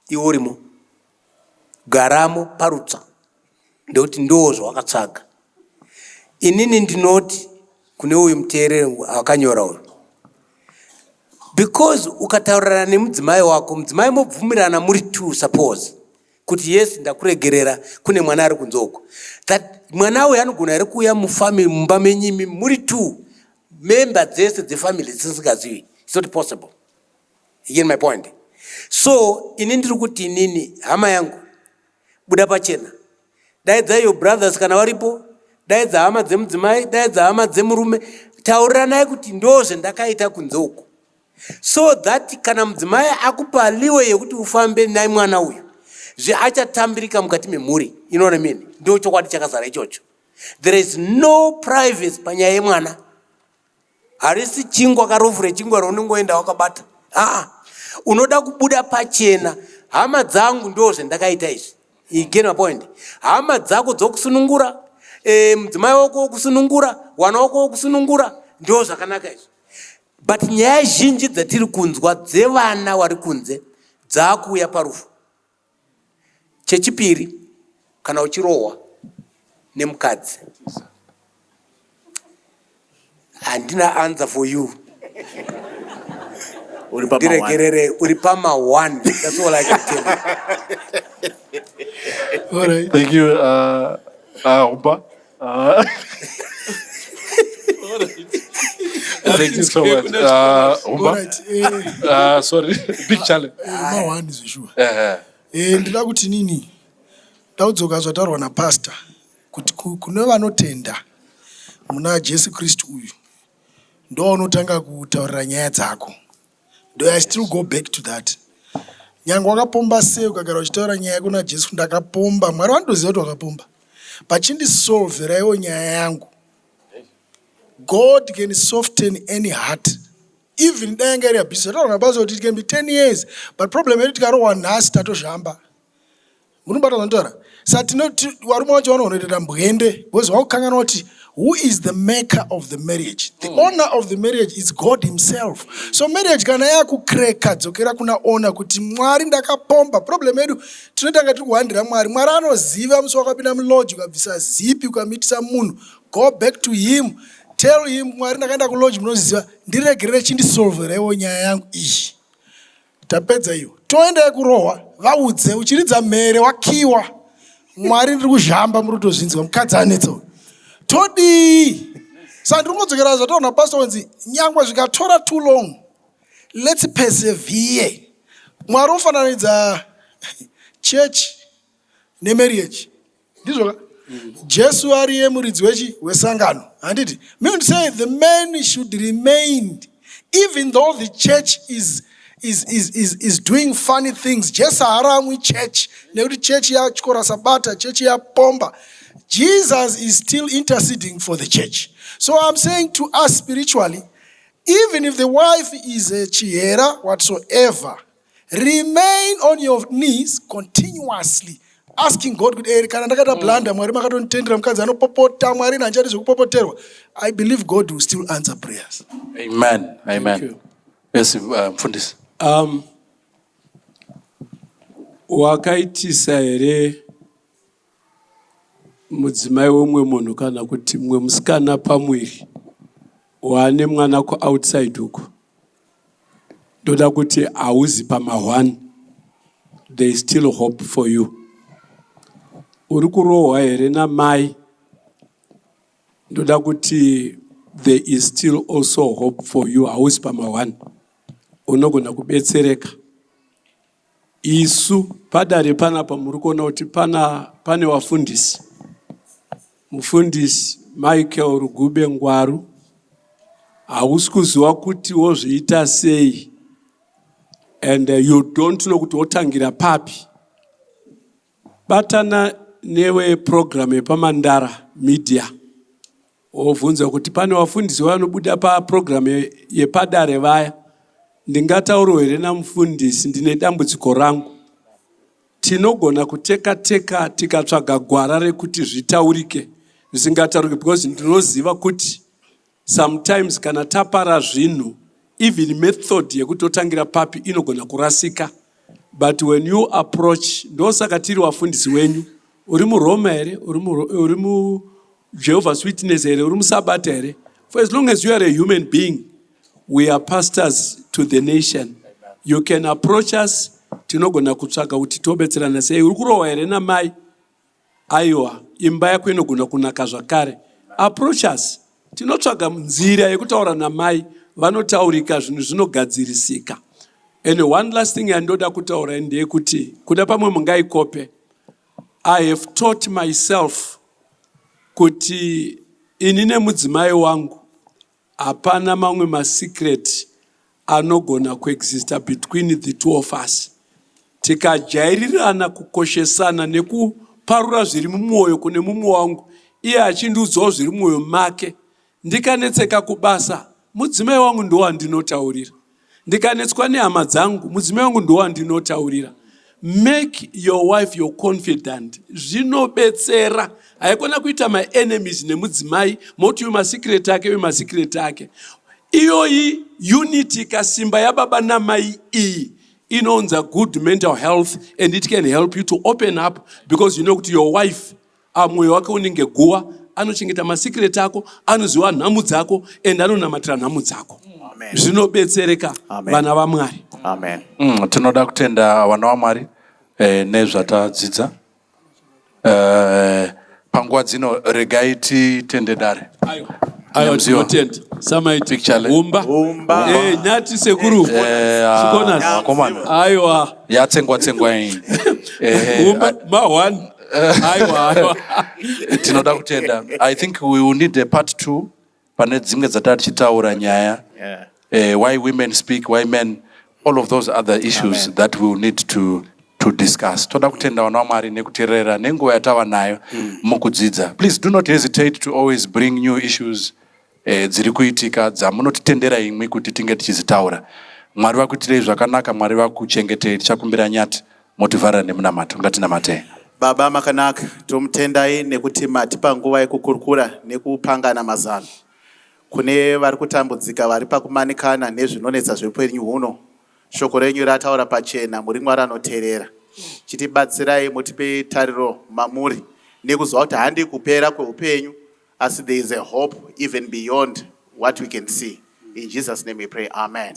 S7: iwe urimo. Garamo parutsva ndekuti ndo zvawakatsvaga. Inini ndinoti kune uyu muteereri akanyora uyu, because ukataurirana nemudzimai wako, mudzimai mobvumirana muri two, suppose kuti yes, ndakuregerera, kune mwana ari kunze uko, that mwana uyu anogona here kuuya mufamily mumba menyimi muri two, member dzese dzefamily dzisingazivi? It's not possible. You get my point? So ini ndiri kuti, inini hama yangu, buda pachena, daidza your brothers kana varipo, daidza hama dzemudzimai, daidza hama dzemurume, tauriranai kuti ndo zvendakaita kunze uko, so that kana mudzimai akupa leeway yekuti ufambe naimwana uyu, zve achatambirika mukati memhuri. Inoona mini ndo chokwadi chakazara ichocho. There is no privacy panyaya yemwana. Harisi chingwa karofu rechingwa raunongoenda wakabata. Aa, unoda kubuda pachena. Hama dzangu, ndo zvendakaita izvi. You get my point? Hama dzako dzokusunungura, mudzimai wako wokusunungura, wana wako wokusunungura, ndo zvakanaka izvi. But nyaya zhinji dzatiri kunzwa dzevana wari kunze dzaakuuya parufu. Chechipiri, kana uchirohwa nemukadzi, handina answer for you.
S5: Uri pama one.
S7: Ndiregerere, uri pama one. That's all I can tell you.
S8: All right.
S10: Thank you, Umba. Thank you so much. Humba?
S8: Alright, eh.
S10: Sorry, big challenge.
S8: Mahwani zveshuwa.
S10: Eh.
S8: Ndida kuti nini ndaudzoka zvataurwa napastor kuti kune vanotenda muna Jesu Kristu uyu ndowaunotanga kutaurira nyaya dzako. Do I still go back to that? Nyange wakapomba sei ukagara uchitaura nyaya kuna Jesu, ndakapomba, Mwari vanotoziva kuti wakapomba. Pachindisolveraiwo nyaya yangu. God can soften any heart. Even dai yanga iri abuse. Zvataurwa napastor kuti it can be 10 years. But problem yedu tikarohwa nhasi tatozvamba. Munobata zvandinotaura? Saka tinoti varume vacho vanogona kuita mbwende because vakukanganwa kuti who is the maker of the marriage? The owner of the marriage is God himself. So marriage kana yakukreka dzokera kuna owner kuti Mwari ndakapomba. Problem yedu tinotanga tiri kuhandira Mwari. Mwari anoziva musi wakapinda mulodge ukabvisa zipi ukamitisa munhu. Go back to him. Tell him Mwari ndakaenda kulodge munoziva ndiregerere chindisolvereiwo nyaya yangu iyi. Tapedza iyo. Toenda yekurohwa vaudze uchiridza mhere wakiwa. Mwari ndiri kuzhamba muri kutozvinzwa mukadzi anetsa uyu. Todii? Saka ndiri kungodzokera zvataurwa napastor kunzi nyangwe zvikatora too long let's persevere. Mwari ofananidza church nemarriage. Ndizvo ka? Jesu ariye muridzi wechi wesangano. Handiti? Meaning to say the man should remain even though the church is doing funny things. Jesu haaramwi church nekuti church yatyora sabata, church yapomba. Jesus is still interceding for the church. So I'm saying to us spiritually, even if the wife is a chihera whatsoever, remain on your knees continuously asking God kuti kana ndakaita blunder Mwari makatonditendera mukadzi anopopota Mwari nandichadi zvekupopoterwa. I believe God will still answer prayers.
S10: Amen. Amen. Yes, mfundisi.
S9: Wakaitisa here mudzimai wemumwe munhu kana kuti mumwe musikana pamwiri waane mwana kuoutside uko? Ndoda kuti hauzi pama1, there is still hope for you. Uri kurohwa here namai? Ndoda kuti there is still also hope for you. Hauzi pama1, unogona kubetsereka. Isu padare panapa muri kuona kuti pane vafundisi, mufundisi Michael Rugube Ngwaru. Hausi kuziva kuti wozviita sei and you don't know kuti wotangira papi, batana neweprogram yepaMandara Media, wobvunza kuti pane vafundisi vanobuda paprogram yepadare vaya, ndingataurawo here namufundisi, ndine dambudziko rangu. Tinogona kuteka teka tikatsvaga gwara rekuti zvitaurike zvisingataurike, because ndinoziva kuti sometimes kana tapara zvinhu, even method yekutotangira papi inogona kurasika. But when you approach, ndosaka tiri vafundisi wenyu. Uri muRoma here, uri muJehovah's Witness here, uri musabata here, for as long as you are a human being, we are pastors to the nation. You can approach us, tinogona kutsvaga kuti tobetserana sei. Uri kurohwa here namai? Aiwa, imba yako inogona kunaka zvakare. Approach us, tinotsvaga nzira yekutaura namai vanotaurika, zvinhu zvinogadzirisika. And one last thing yandoda kutaura ndeyekuti kuda pamwe mungaikope. I have taught myself kuti ini nemudzimai wangu hapana mamwe masecret anogona kuexista between the two of us. Tikajairirana kukoshesana nekuparura zviri mumwoyo kune mumwe wangu, iye achindiudzawo zviri mumwoyo make. Ndikanetseka kubasa, mudzimai wangu ndowandinotaurira. Ndikanetswa nehama dzangu, mudzimai wangu ndowandinotaurira. Make your wife your confidant, zvinobetsera. Haikona kuita maenemies nemudzimai, moti uyu masecret ake, uyu masecret ake. Iyoyi unity kasimba yababa namai iyi inounza good mental health, and it can help you to open up because you know kuti your wife, mwoyo wake unenge guwa, anochengeta masecret ako, anoziva nhamu dzako and anonamatira nhamu dzako. Zvinobetsereka, vana vaMwari.
S5: Amen.
S10: Tinoda kutenda vana vaMwari nezvatadzidza panguva dzino. Regai titende dare.
S9: Aiwa. Aiwa, tinotenda samaiti humba
S10: Humba.
S9: Eh, nyati sekuru
S10: Eh, ah,
S9: Chikonas.
S10: vakomana.
S9: Aiwa.
S10: Yatsengwa tsengwa iyi. Eh,
S9: Humba ma one. Aiwa, aiwa.
S10: Tinoda kutenda. I think we will need a part two pane dzimwe dzatati tichitaura nyaya. Why women speak, why men, all of those other issues that we will need to discuss. Toda kutenda vana vaMwari nekuteerera nenguva yatava nayo mukudzidza. Please do not hesitate to always bring new issues dziri kuitika dzamunotitendera imwi kuti tinge tichizitaura. Mwari vakuitirei zvakanaka, Mwari vakuchengetei. Tichakumbira Nyati motivhara nemunamato. Ngatinamatei.
S5: Baba makanaka, tomutendai nekuti matipa nguva yekukurukura nekupangana mazano. Kune vari kutambudzika, vari pakumanikana nezvinonetsa zveupenyu huno, shoko renyu rataura pachena, muri Mwari anoteerera. Chitibatsirai, mutipe tariro mamuri nekuziva kuti handi kupera kweupenyu, asi there is a hope even beyond what we can see. In Jesus' name we pray, amen.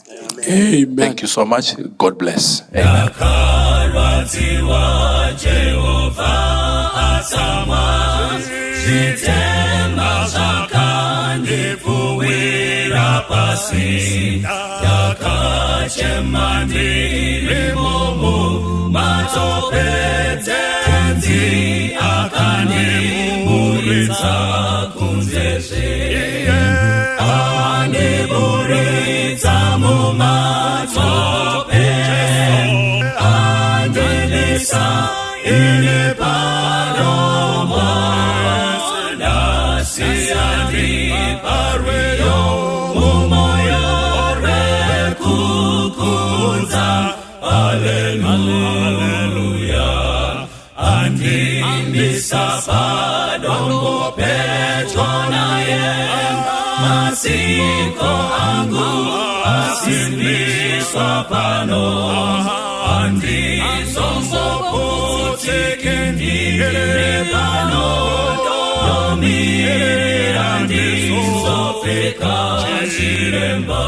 S9: Amen.
S10: Thank you so much. God bless. Amen.
S2: Ndakarwadziwa, Jehovha atsamwa, zvitema zvakandipfuwira pasi. Ndakachema ndirimo mumatope, Tenzi akandiburitsa kunzezve, andiburitsa mumatope, andimisa ini padombo. Nhasi andipa rwiyo mumoyo rwekukudza. Aleluya, andimisa padombo pedyo naye, masiko angu asimbiswa pano, handizomboputike ndiri pano, ndomirira ndizopfeka chiremba.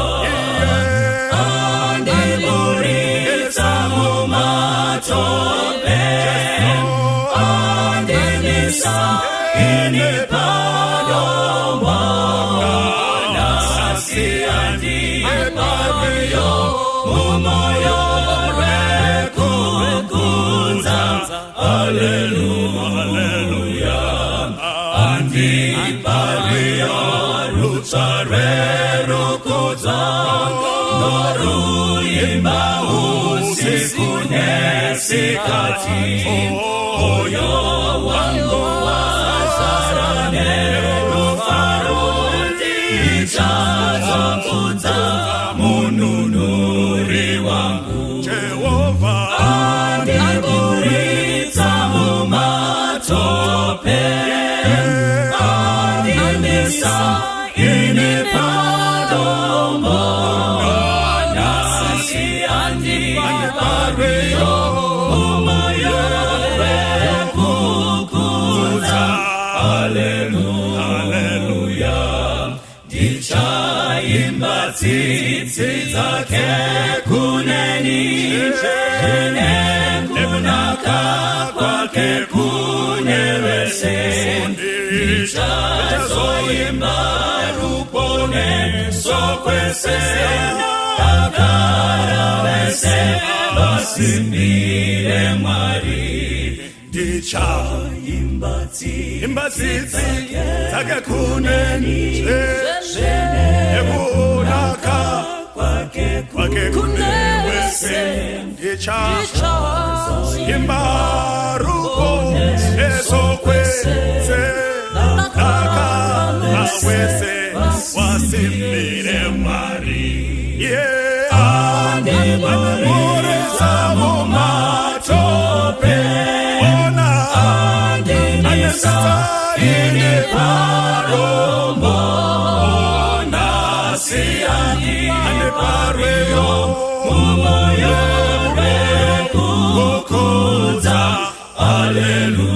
S2: Andiburitsa mumatope, andimisa ini padombo. Nhasi andipa rwiyo mumoyo rwekukudza. Aleluya, andipa rwiyo rutsva rwerukudzo, noruimba usiku nesikati. Moyo wangu wazara nerufaro, ndichazokudza mununuri wangu. Andiburitsa mumatope, andimisa ini padombo. Nhasi andipa rwiyo mumoyo rwekukudza. Aleluya, ndichaimba tsitsi dzake kuneni, nekunaka kwake kune vese. Ndichazoimba ruponeso kwese, takara vese vasimbire Mwari. Ndichaimba tsitsi dzake kuneni, nekunaka kwake kune wese. Ndichaimba ruponeso kwese, takara wese wasimbire Mwari. Andiburitsa mumatope, andimisa ini padombo. Nhasi andipa rwiyo mumoyo rwekukudza. Aleluya.